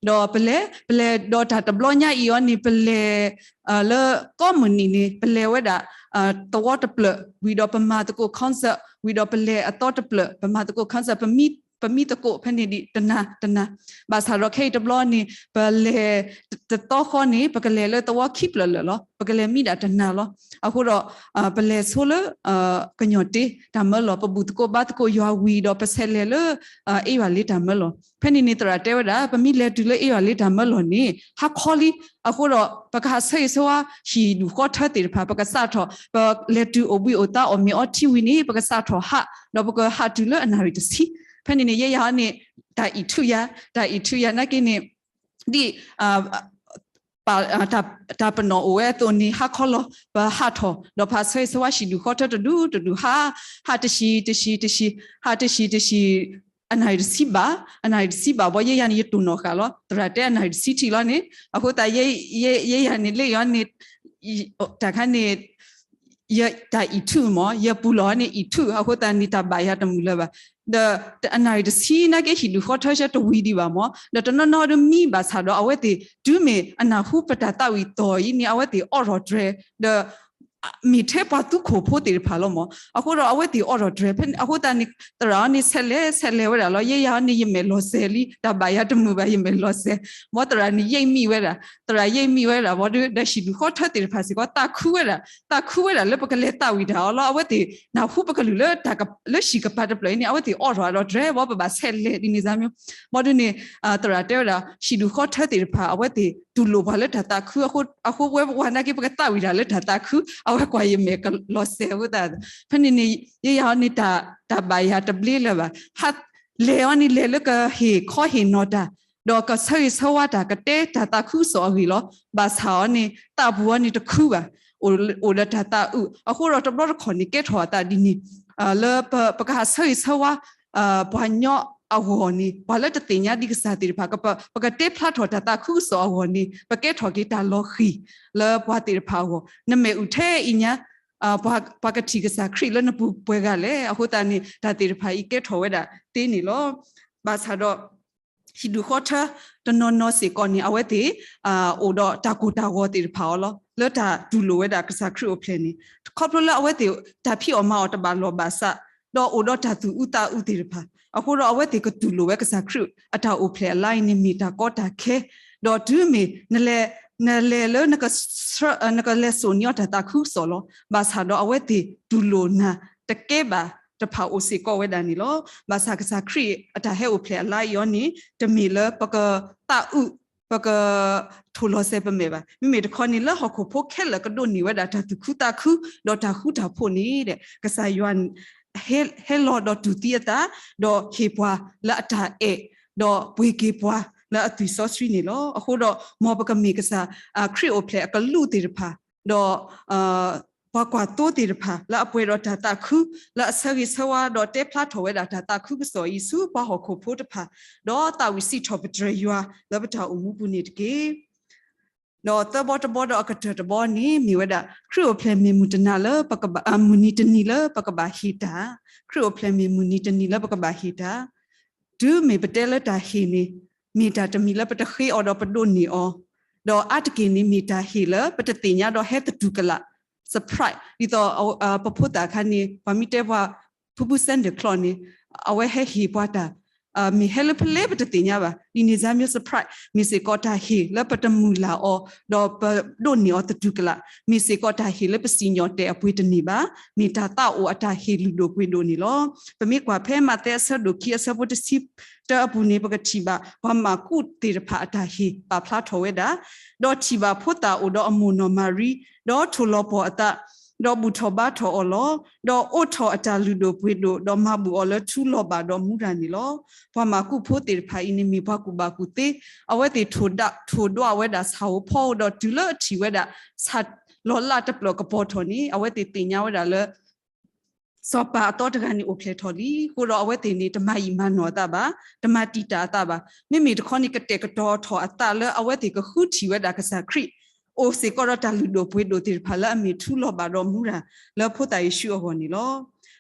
ဒီးပလဲၤ ပလဲၤဒီးတၢ်တဘျီညါအံၤအီၤန့ၣ် ပလဲၤ လၢကိးမုၢ်နံၤန့ၣ် ပလဲၤဝဲဒၣ် သဝီတဖျၢၣ် ဝံၤဒီးပမၤသကိး concert ဝံၤဒီးပလဲၤအသီတဖျၢၣ် ပမၤသကိး concert ပမံသကိးဖဲန့ၣ်ဒံးတနၤတနၤ. ဘၣ်ဆၣ်ဒီးခဲအံၤတဘျီန့ၣ် ပလဲၤတသီဃီန့ၣ် ပကလဲၤလၢသဝီခံဖျၢၣ်လၢာ်လီၤ. ပကလဲၤမံဒၣ်တနၤလီၤ. အဃိဒီး ပလဲၤဆိလၢ ကညီၣ်တ့တၢ်မၢလီၢ် ပဘူၣ်သကိးဘါသကိးယွၤဝံၤဒီး ပဆဲးလဲၤလၢ အ့ယွၤလ့တၢ်မၢလီၢ်. ဖဲန့ၣ်န့ၣ် သရၣ်တဲဝဲဒၣ် ပမ့ၢ်လဲၤတုၤလၢအ့ယွၤလ့တၢ်မၢလီၢ်န့ၣ် ဟါခီလံ. အဃိဒီး ပကဟးဆၢဂ့ၤဆၢဝါ ဟံၣ်ဒူၣ်ဃီထၢသ့ၣ်တဖၣ် ပကစးထီၣ် ပလဲၤတုၤအိၣ်ဘှံးအိၣ်သါအီၣ်မ့ၤအီထံဝံၤန့ၣ် ပကစးထီၣ်ဟး ဒီးပကဟးတုၤလၢအနၣ်ရံၣ်တဆံ. ဖဲန့ၣ်န့ၣ် ယဲယၤန့ၣ် တၢ်အံးထူးယၤ တၢ်အံးထူးယၤနာ်က့န့ၣ် ဒ် တၢ်ပနီၣ်အိၣ်ဝဲအသိးန့ၣ် ဟါခီလီၤ ပဟးထီၣ် ဒီးပဟးဆၢဂ့ၤဆၢဝါဟံၣ်ဒူၣ်ဃီထၢတဒူၣ်တဒူၣ် ဟး ဟးတဆံးတဆံးတဆံး ဟးတဆံးတဆံး အနၣ်ရံၣ်တဆံဘၣ် အနၣ်ရံၣ်တဆံဘၣ်ဘီ ယဲယၤန့ၣ် ယတိၢ်နီၣ်ဃာ်လီၤ. သရၣ်တဲအနၣ်ရံၣ်တဆံထံးလီၤန့ၣ် အဃိသတး ယဲယၤန့ၣ် လၢယီၤန့ၣ် တၢ်ခါန့ၣ် ယတၢ်အံးထူးမး ယပူၤလီၤန့ၣ် အံးထူး အဃိသတးန့ၣ် တၢ်ဘၣ်ယၤတမုာ်လၢၤဘၣ်. ဒီးအနၣ်ရံၣ်တဆံနာ်က့ ဟံၣ်ဒူၣ်ဃီထၢဆၢတဝံၤဒံးဘၣ်မး ဒီးတနီၤနီၤဒီးမံဘၣ်ဆၣ်ဒီး အဝဲသ့ၣ်တုၤမ့ၢ်အနၢ်ဟူပတၢ်သးဝံၣ်သီၣ်အံၤန့ၣ် အဝဲသ့ၣ်အိးထီၣ်တြဲၤ ဒီး မ့ၢ်ထဲပှၤသူခိၣ်ဖိသ့ၣ်တဖၣ်လီၤမး. အဃိဒီးအဝဲသ့ၣ်အိးထီၣ်တြဲၤ ဖဲအဃိသတးန့ၣ် သရၣ်အီၤန့ၣ် ဆဲးလဲၤ ဆဲးလဲၤဝဲဒၣ်လီၤ. ယဲယၤအီၤန့ၣ် ယမဲာ်လီၤစဲၤလံ တၢ်ဘၣ်ယၤတမုာ်ဘၣ် ယမဲာ်လီၤစဲၤ မ်သရၣ်န့ၣ် ယဲၢ်မံဝဲဒၣ် သရၣ်ယဲၢ်မံဝဲဒၣ်ဘီဒီး ဒီးဟံၣ်ဒူၣ်ဃီထၢသ့ၣ်တဖၣ်စ့ၢ်ကီး သးခုဝဲဒၣ် သးခုဝဲဒၣ်လၢပကလဲၤသးဝံၣ်တၢ်အီၤလီၤ. အဝဲသ့ၣ်နၢ်ဟူပကလုၢ်လၢ လၢဟံၣ်ကပၤတဖျၢၣ်အံၤန့ၣ် အဝဲသ့ၣ်အိးထီၣ်အဒီးတြဲၤဘီ ပဘၣ်ဆဲးလဲၤဒ်န့ၣ်စ့ၢ်မး. ဘီဒုန့ၣ် သရၣ်တဲဝဲဒၣ် ဟံၣ်ဒူၣ်ဃီထၢသ့ၣ်တဖၣ် အဝဲသ့ၣ်တူၢ်လိာ်ပှၤလၢတၢ်သးခု အဃိဝဲပှၤနာ်က့ ပကသးဝံၣ်တၢ်လၢတၢ်သးခု အဝဲကွၢ်ယမဲာ်ကလီၤစဲၤအဃိသတး ဖဲန့ၣ်န့ၣ် ယဲယၤအီၤန့ၣ် တၢ်ဘၣ်ယၤတဘျ့လၢၤဘၣ်. လဲၤအီၤန့ၣ် လဲၤလၢကဟ့ၣ်ခီဟ့ၣ်နီၤတၢ် ဒီးကဆၢဂ့ၤဆၢဝါတၢ် ကတဲတၢ်သးခုကစီၣ်အဂ့ၢ်လီၤ. ဘၣ်ဆၣ်အီၤန့ၣ် သးပူၤအီၤန့ၣ်တခုဘၣ် အိၣ်ဒီးတၢ်သးအုး အဃိဒီးတဘျီတခီၣ်န့ၣ် ကဲထီၣ်အသးဒ်န့ၣ် လၢပကဟးဆၢဂ့ၤဆၢဝါ ပှၤညီအဂီၢ်န့ၣ် ပှၤလၢတသ့ၣ်ညါဒံးကစၢ်သ့ၣ်တဖၣ် ပကတဲဖျါထီၣ်တၢ်သးခုကစီၣ်အဂီၢ်န့ၣ် ပကဲထီၣ်က့ၤတၢ်လီၤဃံၤလၢပှၤသ့ၣ်တဖၣ်အဂီၢ် နမ့ၢ်အုၣ်ထဲအံၤညါ ပှၤကထံၣ်ကစၢ်ခရံာ်လၢနပူၤပှဲၤဂၤလဲၣ်. အဃိသတးန့ၣ် တၢ်သ့ၣ်တဖၣ်အံၤကဲထီၣ်ဝဲဒၣ်သ့န့ၣ်လီၤ. ဘၣ်ဆၣ်ဒီး ဟံၣ်ဒူၣ်ဃီထၢတနီၤနီၤစ့ၢ်ကီးန့ၣ် အဝဲသ့ၣ် အိၣ်ဒီးတၢ်ကိၢ်တၢ်ဂီၤသ့ၣ်တဖၣ်အီၤလီၤ. လၢတၢ်တူၢ်လိာ်ဝဲဒၣ်ကစၢ်ခရံာ်အိၣ်ဖျဲၣ်န့ၣ် ခီဖျိလၢအဝဲသ့ၣ်တၢ်ဖံးအီၣ်မၤအီၣ်တဘၣ်လီၢ်ဘၣ်စး ဒီးအိၣ်ဒီးတၢ်သူၣ်အုးသးအုးသ့ၣ်တဖၣ် အဃိဒီးအဝဲသ့ၣ်ကတူၢ်လိာ်ဝဲကစၢ်ခရံာ်အတၢ်အိၣ်ဖျဲၣ်အလါအံၤန့ၣ် မ့ၢ်တၢ်ကီတၢ်ခဲ ဒီးတုၤမ့ၢ် နလဲၤလၢ နကလဲၤစိာ်န့ၢ်အီၤတၢ်သးခုကစီၣ်လီၤ. ဘၣ်ဆၣ်ဒီးအဝဲသ့ၣ်တူၢ်လိာ်နၤတကဲဘၣ်တဖၣ်အိၣ်စ့ၢ်ကီးဝဲဒၣ်န့ၣ်လီၤ. ဘၣ်ဆၣ်ကစၢ်ခရံာ်အတၢ်ဟဲအိၣ်ဖျဲၣ်အလါအံၤအီၤန့ၣ် တမ့ၢ်လၢပကသးအုး ပကထိၣ်လီၤစဲပမဲာ်ဘၣ်. မ့မ့ၢ်တခီန့ၣ် လၢဟီၣ်ခိၣ်ဖိခဲလၢာ်ကဒိးန့ၢ်ဝဲဒၣ်တၢ်သူၣ်ခုသးခု ဒီးတၢ်ဃူတၢ်ဖိးန့ၣ် ကစၢ်ယွၤ ဟဲလီၤဒီးတူၢ်သံအသး ဒီးဟ့ၣ်ပှၤလၢအတၢ်အဲၣ် ဒီးပှ့ၤက့ၤပှၤလၢအသွံၣ်စီဆှံန့ၣ်လီၤ. အဃိဒီး မ်ပကမ့ၢ်ကစၢ်ခရံာ်အိၣ်ဖျဲၣ်အကလူးသ့ၣ်တဖၣ် ဒီး ပှၤကွၢ်သိသ့ၣ်တဖၣ် လၢအပှဲၤဒီးတၢ်သးခု လၢအဆၢဂ့ၤဆၢဝါ ဒီးတဲဖျါထီၣ်ဝဲဒၣ်တၢ်သးခုကစီၣ်အံၤဆူပှၤဟီၣ်ခိၣ်ဖိတဖၣ် ဒီးသးဝံၣ်စံးထီၣ်ပတြၢၤယွၤလၢပတၢ်အိၣ်မူပူၤန့ၣ်တက့ၢ်. ဒီးသၢဘီတဘီဒီးအကတၢၢ်တဘီန့ၣ် မ့ၢ်ဝဲဒၣ် ခရံာ်အိၣ်ဖျဲၣ်မ့ၢ်မုၢ်တနံၤလၢပကဘၣ် မုၢ်နံၤတနံၤလၢပကဘၣ်ဟ့ၣ်တၢ်, ခရံာ်အိၣ်ဖျဲၣ်မ့ၢ်မုၢ်နံၤတနံၤလၢပကဘၣ်ဟ့ၣ်တၢ်, တုၤမ့ၢ်ပတဲလၢတၢ်ဟ့ၣ်န့ၣ် မ့ၢ်တၢ်တမံၤလၢပတဃ့အီၤဒီးပဒိးန့ၢ်အီၤ, ဒီးအါတက့ၢ်န့ၣ်မ့ၢ်တၢ်ဟ့ၣ်လၢပတသ့ၣ်ညါဒီးဟဲသတူၢ်ကလာ် surprise ဒ်သိး ပဖိသၣ်အခါန့ၣ် ပှၤမ့ၢ်တဲပှၤ ဖုဖု Santa Claus န့ၣ် အဝဲဟဲဟ့ၣ်ပှၤတၢ် မ့ၢ်ဟဲလၢဖဲလဲၣ်ပတသ့ၣ်ညါဘၣ် ဒ်န့ၣ်စၢ်မ့ၢ် surprise မ့ၢ်စ့ၢ်ကီးတၢ်ဟ့ၣ်လၢပတမုၢ်လၢ်အီၤ ဒီးပဒိးန့ၢ်အီၤသတူၢ်ကလာ် မ့ၢ်စ့ၢ်ကီးတၢ်ဟ့ၣ်လၢပစံၣ်ညီၣ်တဲာ်အပှ့ၤတန့ၢ်ဘၣ် မ့ၢ်တၢ်သးအိၣ်အတၢ်ဟ့ၣ်လုၢ်ဒိၣ်ပှ့ၤဒိၣ်န့ၣ်လီၤ. ပမ့ၢ်ကွၢ်ဖဲမးသဲအဆၢဒိၣ်ခံအဆၢဖိတဆံတၢအပူၤန့ၣ် ပကထံၣ်ဘၣ် ပှၤမၢ်ကူးသ့ၣ်တဖၣ်အတၢ်ဟ့ၣ်ပာ်ဖျါထီၣ်ဝဲဒၣ်, ဒီးထံၣ်ဘၣ်ဖိသၣ်အိၣ်ဒီးအမိၢ်နီၢ်မၤရံ, ဒီးထိၣ်လီၤပှီၢ်အသး, ဒီးဘူၣ်ထီၣ်ဘါထီၣ်အီၤလီၤ. ဒီးအိးထီၣ်အတၢ်လုၢ်ဒိၣ်ပှ့ၤဒိၣ်, ဒီးမၤဘူၣ်အီၤလၢထူလီၤဘၣ်ဒီးမူရၤန့ၣ်လီၤ. ပှၤမၢ်ကူးဖိသ့ၣ်တဖၣ်အံၤန့ၣ်မ့ၢ်ပှၤကူၣ်ဘၣ်ကူၣ်သ့, အဝဲသ့ၣ်ထိၣ်ဒွးဝဲဒၣ်ဆၣ်ဧိၤဖီဧိၤဒီးတုၤလၢအထံၣ်ဝဲဒၣ် ဆၣ်လီၤလးတပျၢၣ်ကပီၤထီၣ်န့ၣ် အဝဲသ့ၣ်သ့ၣ်ညါဝဲဒၣ်လၢ စီၤပၤအသီတဂၤန့ၣ်အိၣ်ဖျဲၣ်ထီၣ်လံ. အဃိဒီးအဝဲသ့ၣ်န့ၣ် တမၤယံာ်မၤနီၢ်အသးဘၣ်, တမၤတံာ်တာ်အသးဘၣ်. မ့မ့ၢ်တခီန့ၣ် ကတဲာ်ကတီၤထီၣ်အသးလၢအဝဲသ့ၣ်ကဃုထံၣ်ဝဲဒၣ်ကစၢ်ခရံာ် အိၣ်စ့ၢ်ကီးဒီးတၢ်လုၢ်ဒိၣ်ပှ့ၤဒိၣ်သ့ၣ်တဖၣ်လၢအမ့ၢ်ထူလီၤဘၣ်ဒီးမူရၤ လၢဖိသၣ်ယ့ၣ်ၡူးအဂီၢ်န့ၣ်လီၤ.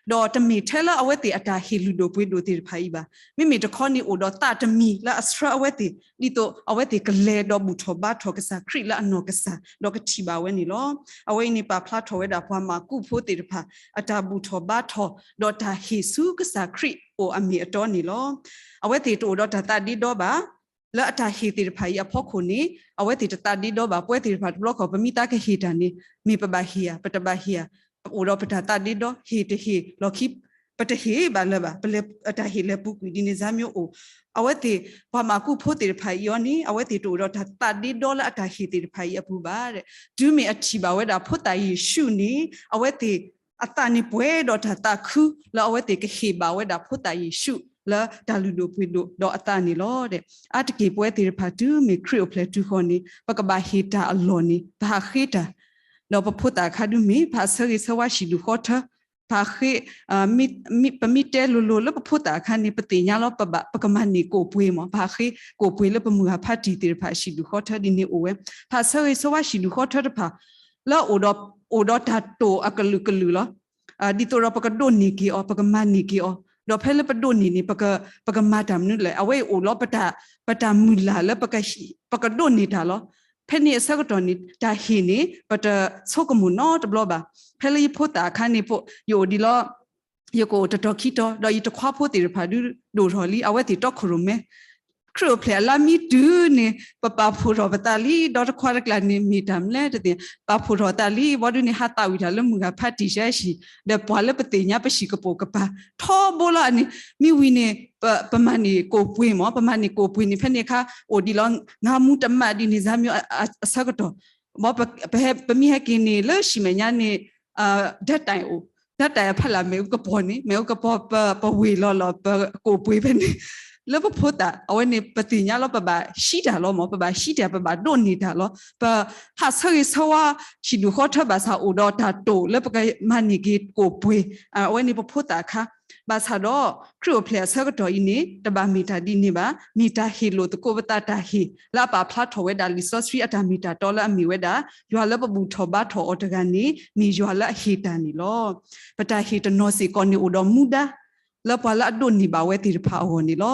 ဒီးတမ့ၢ်ထဲလၢအဝဲသ့ၣ်အတၢ်ဟ့ၣ်လုၢ်ဒိၣ်ပှ့ၤဒိၣ်သ့ၣ်တဖၣ်အံၤဘၣ်. မ့မ့ၢ်တခီန့ၣ်အိၣ်ဒီးသးတမံၤလၢအဆှၢအဝဲသ့ၣ် ဒ်သိးအဝဲသ့ၣ်ကလဲၤဒီးဘူၣ်ထီၣ်ဘါထီၣ်ကစၢ်ခရံာ်လၢအနီၢ်ကစၢ် ဒီးကထံၣ်ဘၣ်ဝဲန့ၣ်လီၤ. အဝဲအံၤန့ၣ်ပာ်ဖျါထီၣ်ဝဲဒၣ်ပှၤမၢ်ကူးဖိသ့ၣ်တဖၣ် အတၢ်ဘူၣ်ထီၣ်ဘါထီၣ် ဒီးတၢ်ဟ့ၣ်ဆူကစၢ်ခရံာ်အိၣ်အမ့ၢ်အတီန့ၣ်လီၤ. အဝဲသ့ၣ်တအိၣ်ဒီးတၢ်သးဒ့ဒီဘၣ် လၢအတၢ်ဟ့ၣ်သ့ၣ်တဖၣ်အံၤအဖီခိၣ်န့ၣ် အဝဲသ့ၣ်တသးဒ့ဒီဘၣ်. ပဝဲသ့ၣ်တဖၣ်တဘျီခီၣ် ပမ့ၢ်သးကဟ့ၣ်တၢ်န့ၣ် မ့ၢ်ပဘၣ်ဟ့ၣ်ဧါ ပတဘၣ်ဟ့ၣ်ဧါ, အိၣ်ဒီးပတၢ်သးဒ့ဒီ ဟ့ၣ်တဟ့ၣ် လီၢ်ခံ ပတဟ့ၣ်ဘၣ်လၢၤဘၣ်, ပလဲၤ တၢ်ဟ့ၣ်လဲၤပူၤကွံာ်ဒ်န့ၣ်စၢ်မ့ၢ်အိၣ်. အဝဲသ့ၣ် ပှၤမၢ်ကူးဖိသ့ၣ်တဖၣ်အံၤအီၤန့ၣ် အဝဲသ့ၣ်တအိၣ်ဒီးတၢ်သးဒ့ဒီလၢအတၢ်ဟ့ၣ်သ့ၣ်တဖၣ်အံၤအပူၤဘၣ်. တုၤမ့ၢ်အထံၣ်ဘၣ်ဝဲဒၣ်ဖိသၣ်ယ့ၣ်ၡူးန့ၣ် အဝဲသ့ၣ် အသးန့ၣ်ပှဲၤဒီးတၢ်သးခု လၢအဝဲသ့ၣ်ကဟ့ၣ်ဘၣ်ဝဲဒၣ်ဖိသၣ်ယ့ၣ်ၡူး လၢတၢ်လုၢ်ဒိၣ်ပှ့ၤဒိၣ်ဒီးအသးန့ၣ်လီၤ. အါတက့ၢ်ပဝဲသ့ၣ်တဖၣ်တုၤမ့ၢ်ခရံာ်အိၣ်ဖျဲၣ်တုၤဃီၤန့ၣ် ပကဘၣ်ဟ့ၣ်တၢ်အလီၢ်န့ၣ် ပဟးဃ့တၢ် ဒီးပဖိသၣ်အခါဒုးမ့ၢ် ပဟးဆၢဂ့ၤဆၢဝါဟံၣ်ဒူၣ်ဃီထၢ, ပဟးဃ့ ပမ့ၢ်တဲလိၤလိၤလၢပဖိသၣ်အခါန့ၣ် ပသ့ၣ်ညါလီၤ ပကမၤန့ၢ်ကိၣ်ပှ့ၤမး ပဟးဃ့ကိၣ်ပှ့ၤလၢပမုၢ်ဂၤဖးတံၢ်သ့ၣ်တဖၣ်ဟံၣ်ဒူၣ်ဃီထၢဒ်န့ၣ်အိၣ်ဝဲ. ပဟးဆၢဂ့ၤဆၢဝါဟံၣ်ဒူၣ်ဃီထၢတဖၣ် လၢအိၣ်ဒီး အိၣ်ဒီးတၢ်တိာ်အကလုာ်ကလုာ်လီၤ. ဒ်သိးဒီးပကဒိးန့ၢ်က့ၤအီၤ ပကမၤန့ၢ်က့ၤအီၤ ဒီးဖဲလၢပဒိးန့ၢ်န့ၣ် ပကမၤတၢ်မနုၤလဲၣ် အဝဲအံၤအိၣ်လီၤ ပတၢ်မုၢ်လၢ်လၢ ပကဒိးန့ၢ်တၢ်လီၤ. ဖဲန့ၣ်အဆၢကတီၢ်န့ၣ် တၢ်ဟ့ၣ်န့ၣ် ပတဆိကမိၣ်နီတဘျီဘၣ်. ဖဲလၢယဖိသၣ်အခါန့ၣ် ယအိၣ်ဒံးလီၤ ယကအိၣ်တတီၤခံတီၤ ဒီးယတခွါဖိသ့ၣ်တဖၣ်ဒုးဒိၣ်ထီၣ်လံ အဝဲသ့ၣ်တီခိၣ်ရိၣ်မဲ ခရံာ်အိၣ်ဖျဲၣ်အလါမ့ၢ်တုၤန့ၣ် ပပာ်ဖှိၣ်ထီၣ်ပသးလံ ဒီတခွါတကျါန့ၣ် မ့ၢ်တၢ်မနုၤလဲၣ်တသ့ၣ် ပာ်ဖှိၣ်ထီၣ်သးလံ ဘီဒုးန့ၣ် ဟးသးဝံၣ်တၢ်လၢမုၢ်ဂၤဖးတံၢ်ရှဲရှံၣ် ဒီးပှၤလၢပသ့ၣ်ညါပဟံၣ်ကပိာ်ကပၤ ထီဘိလီၤန့ၣ် မ့ၢ်ဝံၤန့ၣ် ပမၤန့ၢ်ကိၣ်ပှ့ၤမး ပမၤန့ၢ်ကိၣ်ပှ့ၤန့ၣ် ဖဲန့ၣ်အခါ အိၣ်ဒံးလီၤ ငါမူတမးဒ်န့ၣ်စၢ်မ့ၢ်အဆၢကတီၢ် ဘီ ပမ့ၢ်ဟဲက့ၤန့ၣ်လၢၡံမဲာ်ညါန့ၣ် ဓာတ်တိုင်အိၣ် ဓာတ်တိုင်အဖီလာ် မ့ၣ်အူကပီၤန့ၣ် မ့ၣ်အူကပီၤ ပဝ့ၢ်လီၤလီၤ ပကိၣ်ပှ့ၤဖဲန့ၣ် လၢပဖိသၣ် အဝဲန့ၣ် ပသ့ၣ်ညါလီၤ ပဘၣ်ဟံးတၢ်လီၤမၢ်, ပဘၣ်ဟံးတၢ် ပဘၣ်ဒိးန့ၢ်တၢ်လီၤ. ပဟးဆၢဂ့ၤဆၢဝါ ဟံၣ်ဒူၣ်ဃီထၢဘၣ်ဆၣ် အိၣ်ဒီးတၢ်တိာ်လၢပကမၤန့ၢ်က့ၤကိၣ်ပှ့ၤ, အဝဲန့ၣ်ပဖိသၣ်အခါ. ဘၣ်ဆၣ်ဒီး ခရံာ်အိၣ်ဖျဲၣ်အဆၢကတီၢ်အံၤန့ၣ် တဘၣ်မ့ၢ်တၢ်ဒ်န့ၣ်ဘၣ်, မ့ၢ်တၢ်ဟ့ၣ်လိာ်သကိးပသးတၢ်ဟ့ၣ် လၢအပာ်ဖျါထီၣ်ဝဲဒၣ်လံာ်စီဆှံအတၢ်မ့ၢ်တၢ်တီလၢအမ့ၢ်ဝဲဒၣ် ယွၤလၢပဘူၣ်ထီၣ်ဘါထီၣ်အီၤတဂၤန့ၣ် မ့ၢ်ယွၤလၢအဟ့ၣ်တၢ်န့ၣ်လီၤ. ပတၢ်ဟ့ၣ်တနီၤစ့ၢ်ကီးန့ၣ်အိၣ်ဒီးမူဒါ လၢပှၤလၢအဒိးန့ၢ်ဘၣ်ဝဲသ့ၣ်တဖၣ်အဂီၢ်န့ၣ်လီၤ.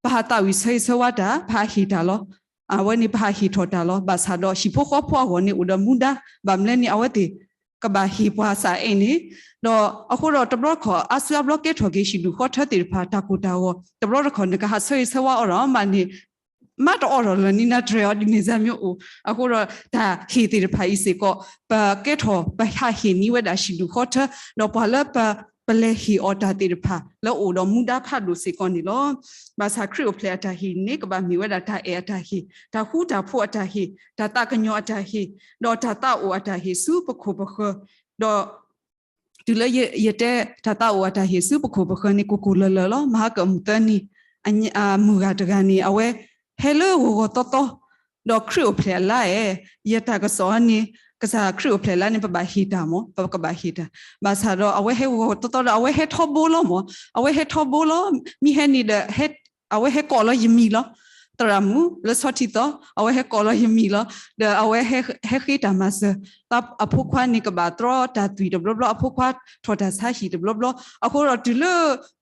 ပဟးသးဝံၣ်ဆၢဂ့ၤဆၢဝါတၢ်, ပဟးဟ့ၣ်တၢ်လီၤ. အဝဲန့ၣ်ပဟးဟ့ၣ်ထီၣ်တၢ်လီၤ. ဘၣ်ဆၣ်ဒီးဟံၣ်ဖိဃီဖိအဂီၢ်န့ၣ်အိၣ်ဒီးမူဒါ, ဘၣ်မနုၤလဲၣ်န့ၣ် အဝဲသ့ၣ်ကဘၣ်ဟ့ၣ်ပှၤစးအဲၣ်န့ၣ်, ဒီးအဃိဒီးတဘျီတခီၣ် အါစုအါဘျီကဲထီၣ်က့ၤဟံၣ်ဒူၣ်ဃီထၢသ့ၣ်တဖၣ်တၢ်ကိၢ်တၢ်ဂီၤ, တဘျီတခီၣ်နကဟးဆၢဂ့ၤဆၢဝါအီၤဒီးမးန့ၣ် မးတအိးထီၣ်လၢၤန့ၣ် နတြဲၤအီၤဒ်န့ၣ်စ့ၢ်မ့ၢ်အိၣ်. အဃိဒီးတၢ်ဟ့ၣ်သ့ၣ်တဖၣ်အံၤစ့ၢ်ကီး ပကဲထီၣ် ပဟးဟ့ၣ်န့ၢ်ဝဲဒၣ်ဟံၣ်ဒူၣ်ဃီထၢ, ဒီးပှၤလၢပ ပလဲၤဟ့ၣ်အီၤတၢ်သ့ၣ်တဖၣ် လၢအိၣ်ဒီးမူဒါဖးဒိၣ်စ့ၢ်ကီးန့ၣ်လီၤ. ဘၣ်ဆၣ်ခရံာ်အိၣ်ဖျဲၣ်အတၢ်ဟ့ၣ်န့ၣ် ကဘၣ်မ့ၢ်ဝဲဒၣ်တၢ်အဲၣ်အတၢ်ဟ့ၣ်, တၢ်ဃူတၢ်ဖိးအတၢ်ဟ့ၣ်, တၢ်သးကညီၤအတၢ်ဟ့ၣ်, ဒီးတၢ်သးအိၣ်အတၢ်ဟ့ၣ်ဆူပခိၣ်ပဃၢၤ, ဒီး တုၤလၢယတဲတၢ်သးအိၣ်အတၢ်ဟ့ၣ်ဆူပခိၣ်ပဃၢၤန့ၣ် ကိၢ်ကိၢ်လၢၤလၢၤလီၤ. မဟါကမုၢ်သၢနံၤ အမုၢ်ဂၤတဂၤန့ၣ် အဝဲဟဲလၢဂီၤဂီၤသီသီ, ဒီးခရံာ်အိၣ်ဖျဲၣ်အလါအဲၣ်, ယတၢ်ကစီၣ်န့ၣ် ကစၢ်ခရံာ်အိၣ်ဖျဲၣ်လါန့ၣ် ပဘၣ်ဟ့ၣ်တၢ်မၢ်, ပကဘၣ်ဟ့ၣ်တၢ်. ဘၣ်ဆၣ်ဒီးအဝဲဟဲဂီၤဂီၤသီသီဒီး အဝဲဟဲထီဘိလီၤမၢ်, အဝဲဟဲထီဘိလီၤ, မ့ၢ်ဟဲန့ၣ်ဒီး အဝဲဟဲကိးလီၤယမံၤလီၤ. သရၣ်မုၣ်လၢဆီထံသီ အဝဲဟဲကိးလီၤယမံၤလီၤ. ဒီးအဝဲဟဲဃ့တၢ်မၤစၢၤ, အဖိခွါန့ၣ်ကဘၣ်တြီတၢ်သွံၣ်တဘျီဘျီ, အဖိခွါထီၣ်တၢ်ဆါဟံၣ်တဘျီဘျီ, အဃိဒီးတုၤလ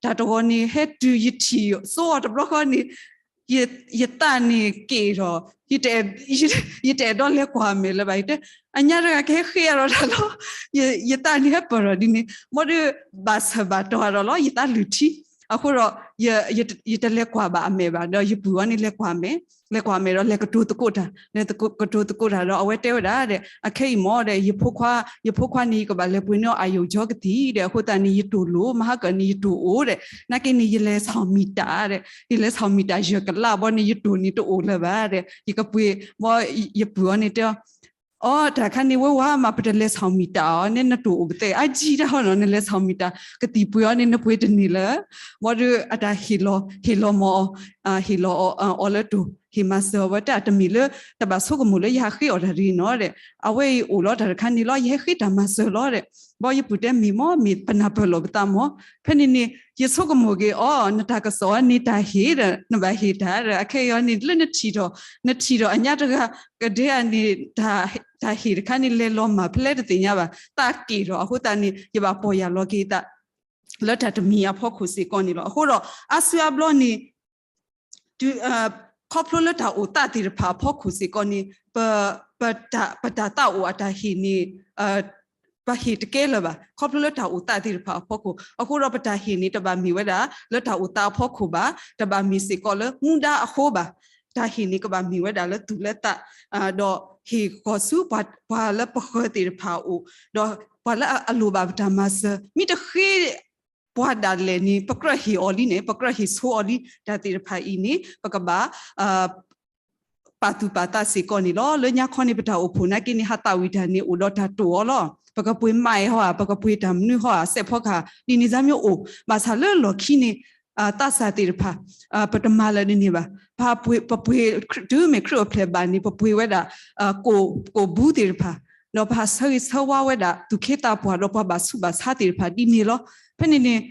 ၢတၢ်တဂီၤန့ၣ် ဟဲတုၤယထံၣ်စိအီၤတဘျီဃီန့ၣ် ယသးန့ၣ်က့ၤဒီး ယတအဲၣ်ဒိးလဲၤကွၢ်အမဲာ်လၢၤဘၣ်, ယတဲ အညါတဂၤကဟဲဃ့အါထီၣ်တၢ်လီၤ, ယသးန့ၣ်ဟဲပၢၢ်ထီၣ်ဒ်န့ၣ်, ဘၣ်ဒီး ဘၣ်ဆၢဘၣ်တီၤအါထီၣ်လီၤ, ယသးလုၢ်ထံ, အဃိဒီး ယတလဲၤကွၢ်ဘၣ်အမဲာ်ဘၣ်, ဒီးယပုၢ်အီၤန့ၣ်လဲၤကွၢ်အမဲာ်, လဲၤကွၢ်အမဲာ်ဒီးလဲၤကတိၤသကိးတၢ်, လဲၤကတိၤသကိးတၢ်ဒီး အဝဲတဲဝဲဒၣ်ဒီး အခဲအံၤမၢ်ဒီး ယဖိခွါ, ယဖိခွါန့ၣ် ယကဘၣ်လဲၤပှ့ၤန့ၢ်အီၤ အယိာ်ကၠီကသံၣ်ဒီး အဃိသတးန့ၣ် ယတိၢ်လိာ် မဟါကၢန့ၣ် ယတိၢ်အိၣ်ဒီး နာ်က့န့ၣ် ယလဲၤဆီၣ်မံၤတၢ်ဒီး ယလဲၤဆီၣ်မံၤတၢ်ယဲၢ်ကလးဘီန့ၣ် ယတိၢ်န့ၣ်တအိၣ်လၢၤဘၣ်ဒီး ယကပှ့ၤဘီ, ယပုၢ်အီၤန့ၣ်တဲ အီ တၢ်ခါန့ၣ် ဝဲဝါမး ပတလဲၤဆီၣ်မံၤတၢ်အီၤန့ၣ် နတိၢ်အိၣ်ပသဲအါကံတၢ်ဟီနီၤ, နလဲၤဆီၣ်မံၤတၢ် ကသံၣ်ပှ့ၤအီၤန့ၣ် နပှ့ၤတန့ၢ်လၢၤ, ဘီဒီးအတၢ်ဟ့ၣ်လီၤ, ဟ့ၣ်လီၤမၤအီၤ, ဟ့ၣ်လီၤအီၤလၢတိၢ်, ဟ့ၣ်မၤစၢၤအီၤဝဲတၢ်တမ့ၢ်လၢ တဘၣ်ဆိကမိၣ်လၢယဟးဃ့အီၤတၢ်တဂ့ၤနီၤဒီး အဝဲအံၤအိၣ်လီၤတၢ်တခါန့ၣ်လီၤ, ယဟဲဃ့တၢ်မၤစၢၤလီၤဒီး ဘီယပုၢ်တဲမ့ၢ်မၢ် မ့ၢ်ပနၢ်ပၢၢ်လိာ်ပသးမၢ်, ဖဲန့ၣ်န့ၣ် ယဆိကမိၣ်က့ၤအီၤ နတၢ်ကစီၣ်အီၤန့ၣ် တၢ်ဟ့ၣ်ဒီး နဘၣ်ဟ့ၣ်တၢ်ဒီး အခဲအံၤအီၤန့ၣ် လၢနထံၣ်ထီၣ်, နထံၣ်ထီၣ်အညါတဂၤ ကဒဲဧါန့ၣ် တၢ်ဟ့ၣ်တခါန့ၣ် လဲၤလီၤမၢ်ဖဲလဲၣ်တသ့ၣ်ညါဘၣ်, သးက့ၤထီၣ်အဃိသတးန့ၣ် ယဘၣ်ပီၢ်ယၢ်လီၤက့ၤသး လၢတၢ်တမံၤအဖီခိၣ်စ့ၢ်ကီးန့ၣ်လီၤ. အဃိဒီး အါစုအါဘျီန့ၣ် ခီဖျိလၢတၢ်အိၣ်သးသ့ၣ်တဖၣ်အဖီခိၣ်စ့ၢ်ကီးန့ၣ် ပ, ပတၢ်သးအိၣ်အတၢ်ဟ့ၣ်န့ၣ် ပဟ့ၣ်တကဲလၢၤဘၣ်. ခီဖျိလၢတၢ်အိၣ်သးသ့ၣ်တဖၣ်အဖီခိၣ် အဃိဒီးပတၢ်ဟ့ၣ်န့ၣ် တဘၣ်မ့ၢ်ဝဲဒၣ် လၢတၢ်အိၣ်သးအဖီခိၣ်ဘၣ်, တဘၣ်မ့ၢ်စ့ၢ်ကီးလၢမူဒါအဃိဘၣ်. တၢ်ဟ့ၣ်န့ၣ် ကဘၣ်မ့ၢ်ဝဲဒၣ်လၢသူၣ်လၢသး, ဒီးဟ့ၣ်ဃီၤဆူပှၤလၢပဃၢၤသ့ၣ်တဖၣ်အအိၣ်, ဒီးပှၤလၢအလိၣ်ဘၣ်ပတၢ်မၤစၢၤ, မ့ၢ်တဃ့ ပှၤဒၣ်လဲာ်န့ၣ် ပကြၢးဟ့ၣ်အီၤလံန့ၣ် ပကြၢးဟ့ၣ်ဆိအီၤလံ တၢ်သ့ၣ်တဖၣ်အံၤန့ၣ် ပကဘၣ် ပာ်သူၣ်ပာ်သးစ့ၢ်ကီးန့ၣ်လီၤ. လၢညါခီန့ၣ် ပတၢ်အိၣ်ဖှိၣ်နာ်က့န့ၣ် ဟးသးဝံၣ်တၢ်န့ၣ် အိၣ်ဒီးတၢ်တိာ်အီၤလီၤ. ပကပှ့ၤမးအဲၣ်ဟီဧါ, ပကပှ့ၤတၢ်မနုၤဟီဧါ, စဲးဖီကဟၣ် ဒ်န့ၣ်စ့ၢ်မ့ၢ်အိၣ်, ဘၣ်ဆၣ်လၢလီၢ်ခံန့ၣ် သးစၢ်သ့ၣ်တဖၣ် ပတမၤလၢၤဒ်န့ၣ်ဘၣ်. ပပှ့ၤ တုၤမ့ၢ်ခရံာ်အိၣ်ဖျဲၣ်ဘၣ်န့ၣ် ပပှ့ၤဝဲဒၣ် ကိၣ်ဘူးသ့ၣ်တဖၣ်, ဒီးပဟးဆၢဂ့ၤဆၢဝါဝဲဒၣ် သူၣ်က့သးပှၢ် ဒီးပှၤဘၣ်ဆူးဘၣ်ဆါသ့ၣ်တဖၣ်ဒ်န့ၣ်လီၤ. ဖဲန့ၣ်န့ၣ်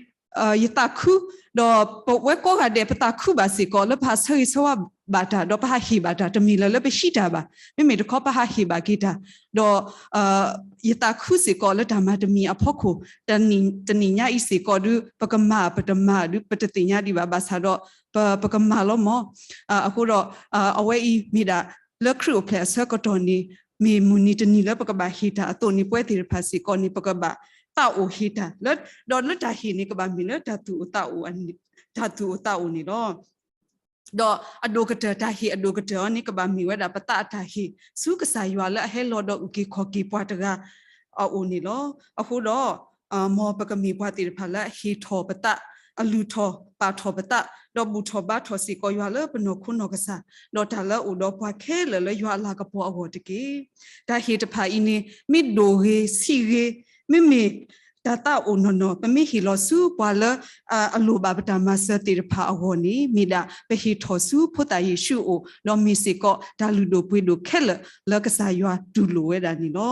ယသးခု, ဒီးပဝဲကိးဂၤဒဲး ပသးခုဘၣ်စ့ၢ်ကီး လၢပဟးဆၢဂ့ၤဆၢဝါဘၣ်တၢ် ဒီးပဟးဟ့ၣ်ဘၣ်တၢ် တမ့ၢ်လၢၤလၢပဟံးတၢ်ဘၣ်. မ့မ့ၢ်တခီ ပဟးဟ့ၣ်ဘၣ်က့ၤတၢ်, ဒီး ယသးခုစ့ၢ်ကီးလၢတၢ်မၤတမံၤအဖီခိၣ်, တနံၤညါအံၤစ့ၢ်ကီးဒုး ပကမၤပတမၤဒုး ပတသ့ၣ်ညါဒံးဘၣ်, ဘၣ်ဆၣ်ဒီး ပကမၤလီၤမၢ်. အဃိဒီး အဝဲအံၤမ့ၢ်ဒၣ်လၢခရံာ်အိၣ်ဖျဲၣ်အဆၢကတီၢ်န့ၣ် မ့ၢ်မုၢ်နံၤတနံၤလၢပကဘၣ်ဟ့ၣ်တၢ်အသိးန့ၣ် ပဝဲသ့ၣ်တဖၣ်စ့ၢ်ကီးန့ၣ် ပကဘၣ်သးအိၣ်ဟ့ၣ်တၢ်, ဒီးလၢတၢ်ဟ့ၣ်န့ၣ် ကဘၣ်မ့ၢ်လၢ တၢ်သူၣ်အိၣ်သးအိၣ်န့ၣ်လီၤ. ဒီးအဒိၣ်ကတၢၢ် တၢ်ဟ့ၣ်အဒိၣ်ကတၢၢ်အီၤန့ၣ် ကဘၣ်မ့ၢ်ဝဲဒၣ် ပသးအတၢ်ဟ့ၣ် ဆူကစၢ်ယွၤလၢအဟဲလီၤဒီးအုၣ်က့ၤခီၣ်က့ၤပှၤတဂၤအအိၣ်န့ၣ်လီၤ. အဃိဒီး မ်ပကမ့ၢ်ပှၤသ့ၣ်တဖၣ်လၢအဟ့ၣ်ထီၣ်ပသး, အလုၢ်ထီၣ်ပာ်ထီၣ်ပသး, ဒီးဘူၣ်ထီၣ်ဘါထီၣ်စ့ၢ်ကီးယွၤလၢပနီၢ်ခိနီၢ်ကစၢ်, ဒီးတၢ်လၢအအိၣ်ဒီးပှၤခဲလၢာ်လၢယွၤအလၤကပီၤအဂီၢ်တက့ၢ်. တၢ်ဟ့ၣ်တဖၣ်အံၤန့ၣ် မ့ၢ်ဒိၣ်ဂ့ၤဆံးဂ့ၤ, မ့မ့ၢ် တၢ်သးအိၣ်နီၢ်နီၢ် ပမ့ၢ်ဟ့ၣ်လီၤဆူပှၤလၢ အလိၣ်ဘၣ်ပတၢ်မၤစၢၤသ့ၣ်တဖၣ်အဂီၢ်န့ၣ် မ့ၢ်ဒၣ်ပဟ့ၣ်ထီၣ်ဆူဖိသၣ်ယ့ၣ်ၡူးအအိၣ် ဒီးမ့ၢ်စ့ၢ်ကီးတၢ်လုၢ်ဒိၣ်ပှ့ၤဒိၣ်ခဲလၢာ်လၢကစၢ်ယွၤတူၢ်လိာ်ဝဲဒၣ်န့ၣ်လီၤ.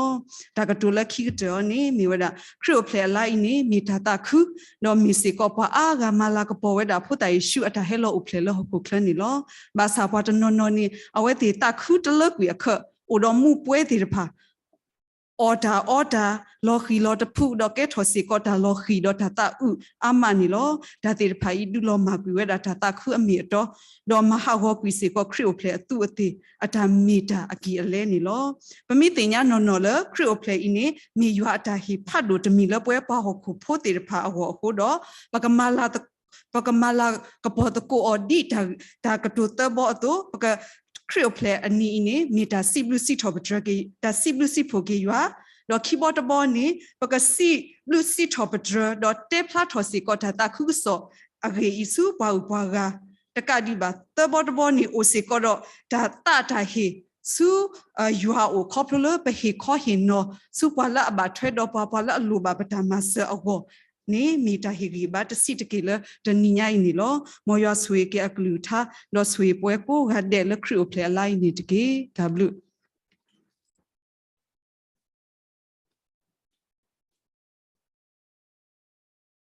တၢ်ကတိၤလၢခံကတၢၢ်အံၤန့ၣ် မ့ၢ်ဝဲဒၣ် ခရံာ်အိၣ်ဖျဲၣ်အလါအံၤန့ၣ် မ့ၢ်တၢ်သးခု ဒီးမ့ၢ်စ့ၢ်ကီးပှၤအါဂၤမၤလၤကပီၤဝဲဒၣ်ဖိသၣ်ယ့ၣ်ၡူးအတၢ်ဟဲလီၤအိၣ်ဖျဲၣ်လၢဟီၣ်ခိၣ်ချၢန့ၣ်လီၤ. ဘၣ်ဆၣ်ပှၤတနီၤနီၤန့ၣ် အဝဲသ့ၣ်သးခုတလၢကွံာ်အခၢး အိၣ်ဒီးမူးပွဲသ့ၣ်တဖၣ် အီၣ်တၢ်အီတၢ် လီၤဃံၤလီၤတဖုး ဒီးကဲထီၣ်စ့ၢ်ကီးတၢ်လီၤဃံၤဒီးတၢ်သးအုးအါမးန့ၣ်လီၤ. တၢ်သ့ၣ်တဖၣ်အံၤ ဒုးလီၤမၢ်ကွံာ်ဝဲဒၣ်တၢ်သးခုအမ့ၢ်အတီ ဒီးမၤဟးဂီၤကွံာ်စ့ၢ်ကီးခရံာ်အိၣ်ဖျဲၣ်အသူးအသ့ၣ် အတၢ်မ့ၢ်တၢ်အကံၢ်အလဲန့ၣ်လီၤ. ပမ့ၢ်သ့ၣ်ညါနီၢ်နီၢ်လၢ ခရံာ်အိၣ်ဖျဲၣ်အံၤန့ၣ် မ့ၢ်ယွၤအတၢ်ဟ့ၣ်ဖးဒိၣ်တမံၤလၢပဝဲပှၤဟီၣ်ခိၣ်ဖိသ့ၣ်တဖၣ်အဂီၢ်အဃိဒီး ပကမၤလၤ ပကမၤလၤကပီၤသကိးအီၤဒ်တၢ်ကတိၤသၢဘီအသိး ပက ခရံာ်အိၣ်ဖျဲၣ်အနံၤအံၤန့ၣ် မ့ၢ်တၢ်စံးဘျုးစံးထီၣ်ပတြၢၤက့ၤ တၢ်စံးဘျုးစံးဖှိၣ်က့ၤယွၤ, ဒီးခံဘီတဘီန့ၣ် ပကစံးဘျုးစံးထီၣ်ပတြၢၤ ဒီးတဲဖျါထီၣ်စ့ၢ်ကီးတၢ်သးခုကစီၣ်အဂ့ၢ်အံၤဆူပှၤဂုၤပှၤဂၤ တကးဒံးဘၣ် သၢဘီတဘီန့ၣ် အိၣ်စ့ၢ်ကီးဒီးတၢ်သးတၢ်ဟ့ၣ်ဆူ ယွၤအအိၣ် ခီဖျိလၢပဟ့ၣ်ခီဟ့ၣ်နီၤဆူပှၤလၢအဘၣ်ထွဲဒီးပှၤ ပှၤလၢအလိၣ်ဘၣ်ပတၢ်မၤစၢၤအဂီၢ်န့ၣ် မ့ၢ်တၢ်ဟ့ၣ်ဂံၢ်ဘါတဆံးတက့ၢ်လၢတနံၤညါအံၤန့ၣ်လီၤ. မ်ယွၤဆိၣ်ဂ့ၤက့ၤအကလုၢ်ကထါ ဒီးဆိၣ်ဂ့ၤပဝဲကိးဂၤဒဲးလၢခရံာ်အိၣ်ဖျဲၣ်အလါအံၤန့ၣ်တက့ၢ်. တၢ်ဘျုး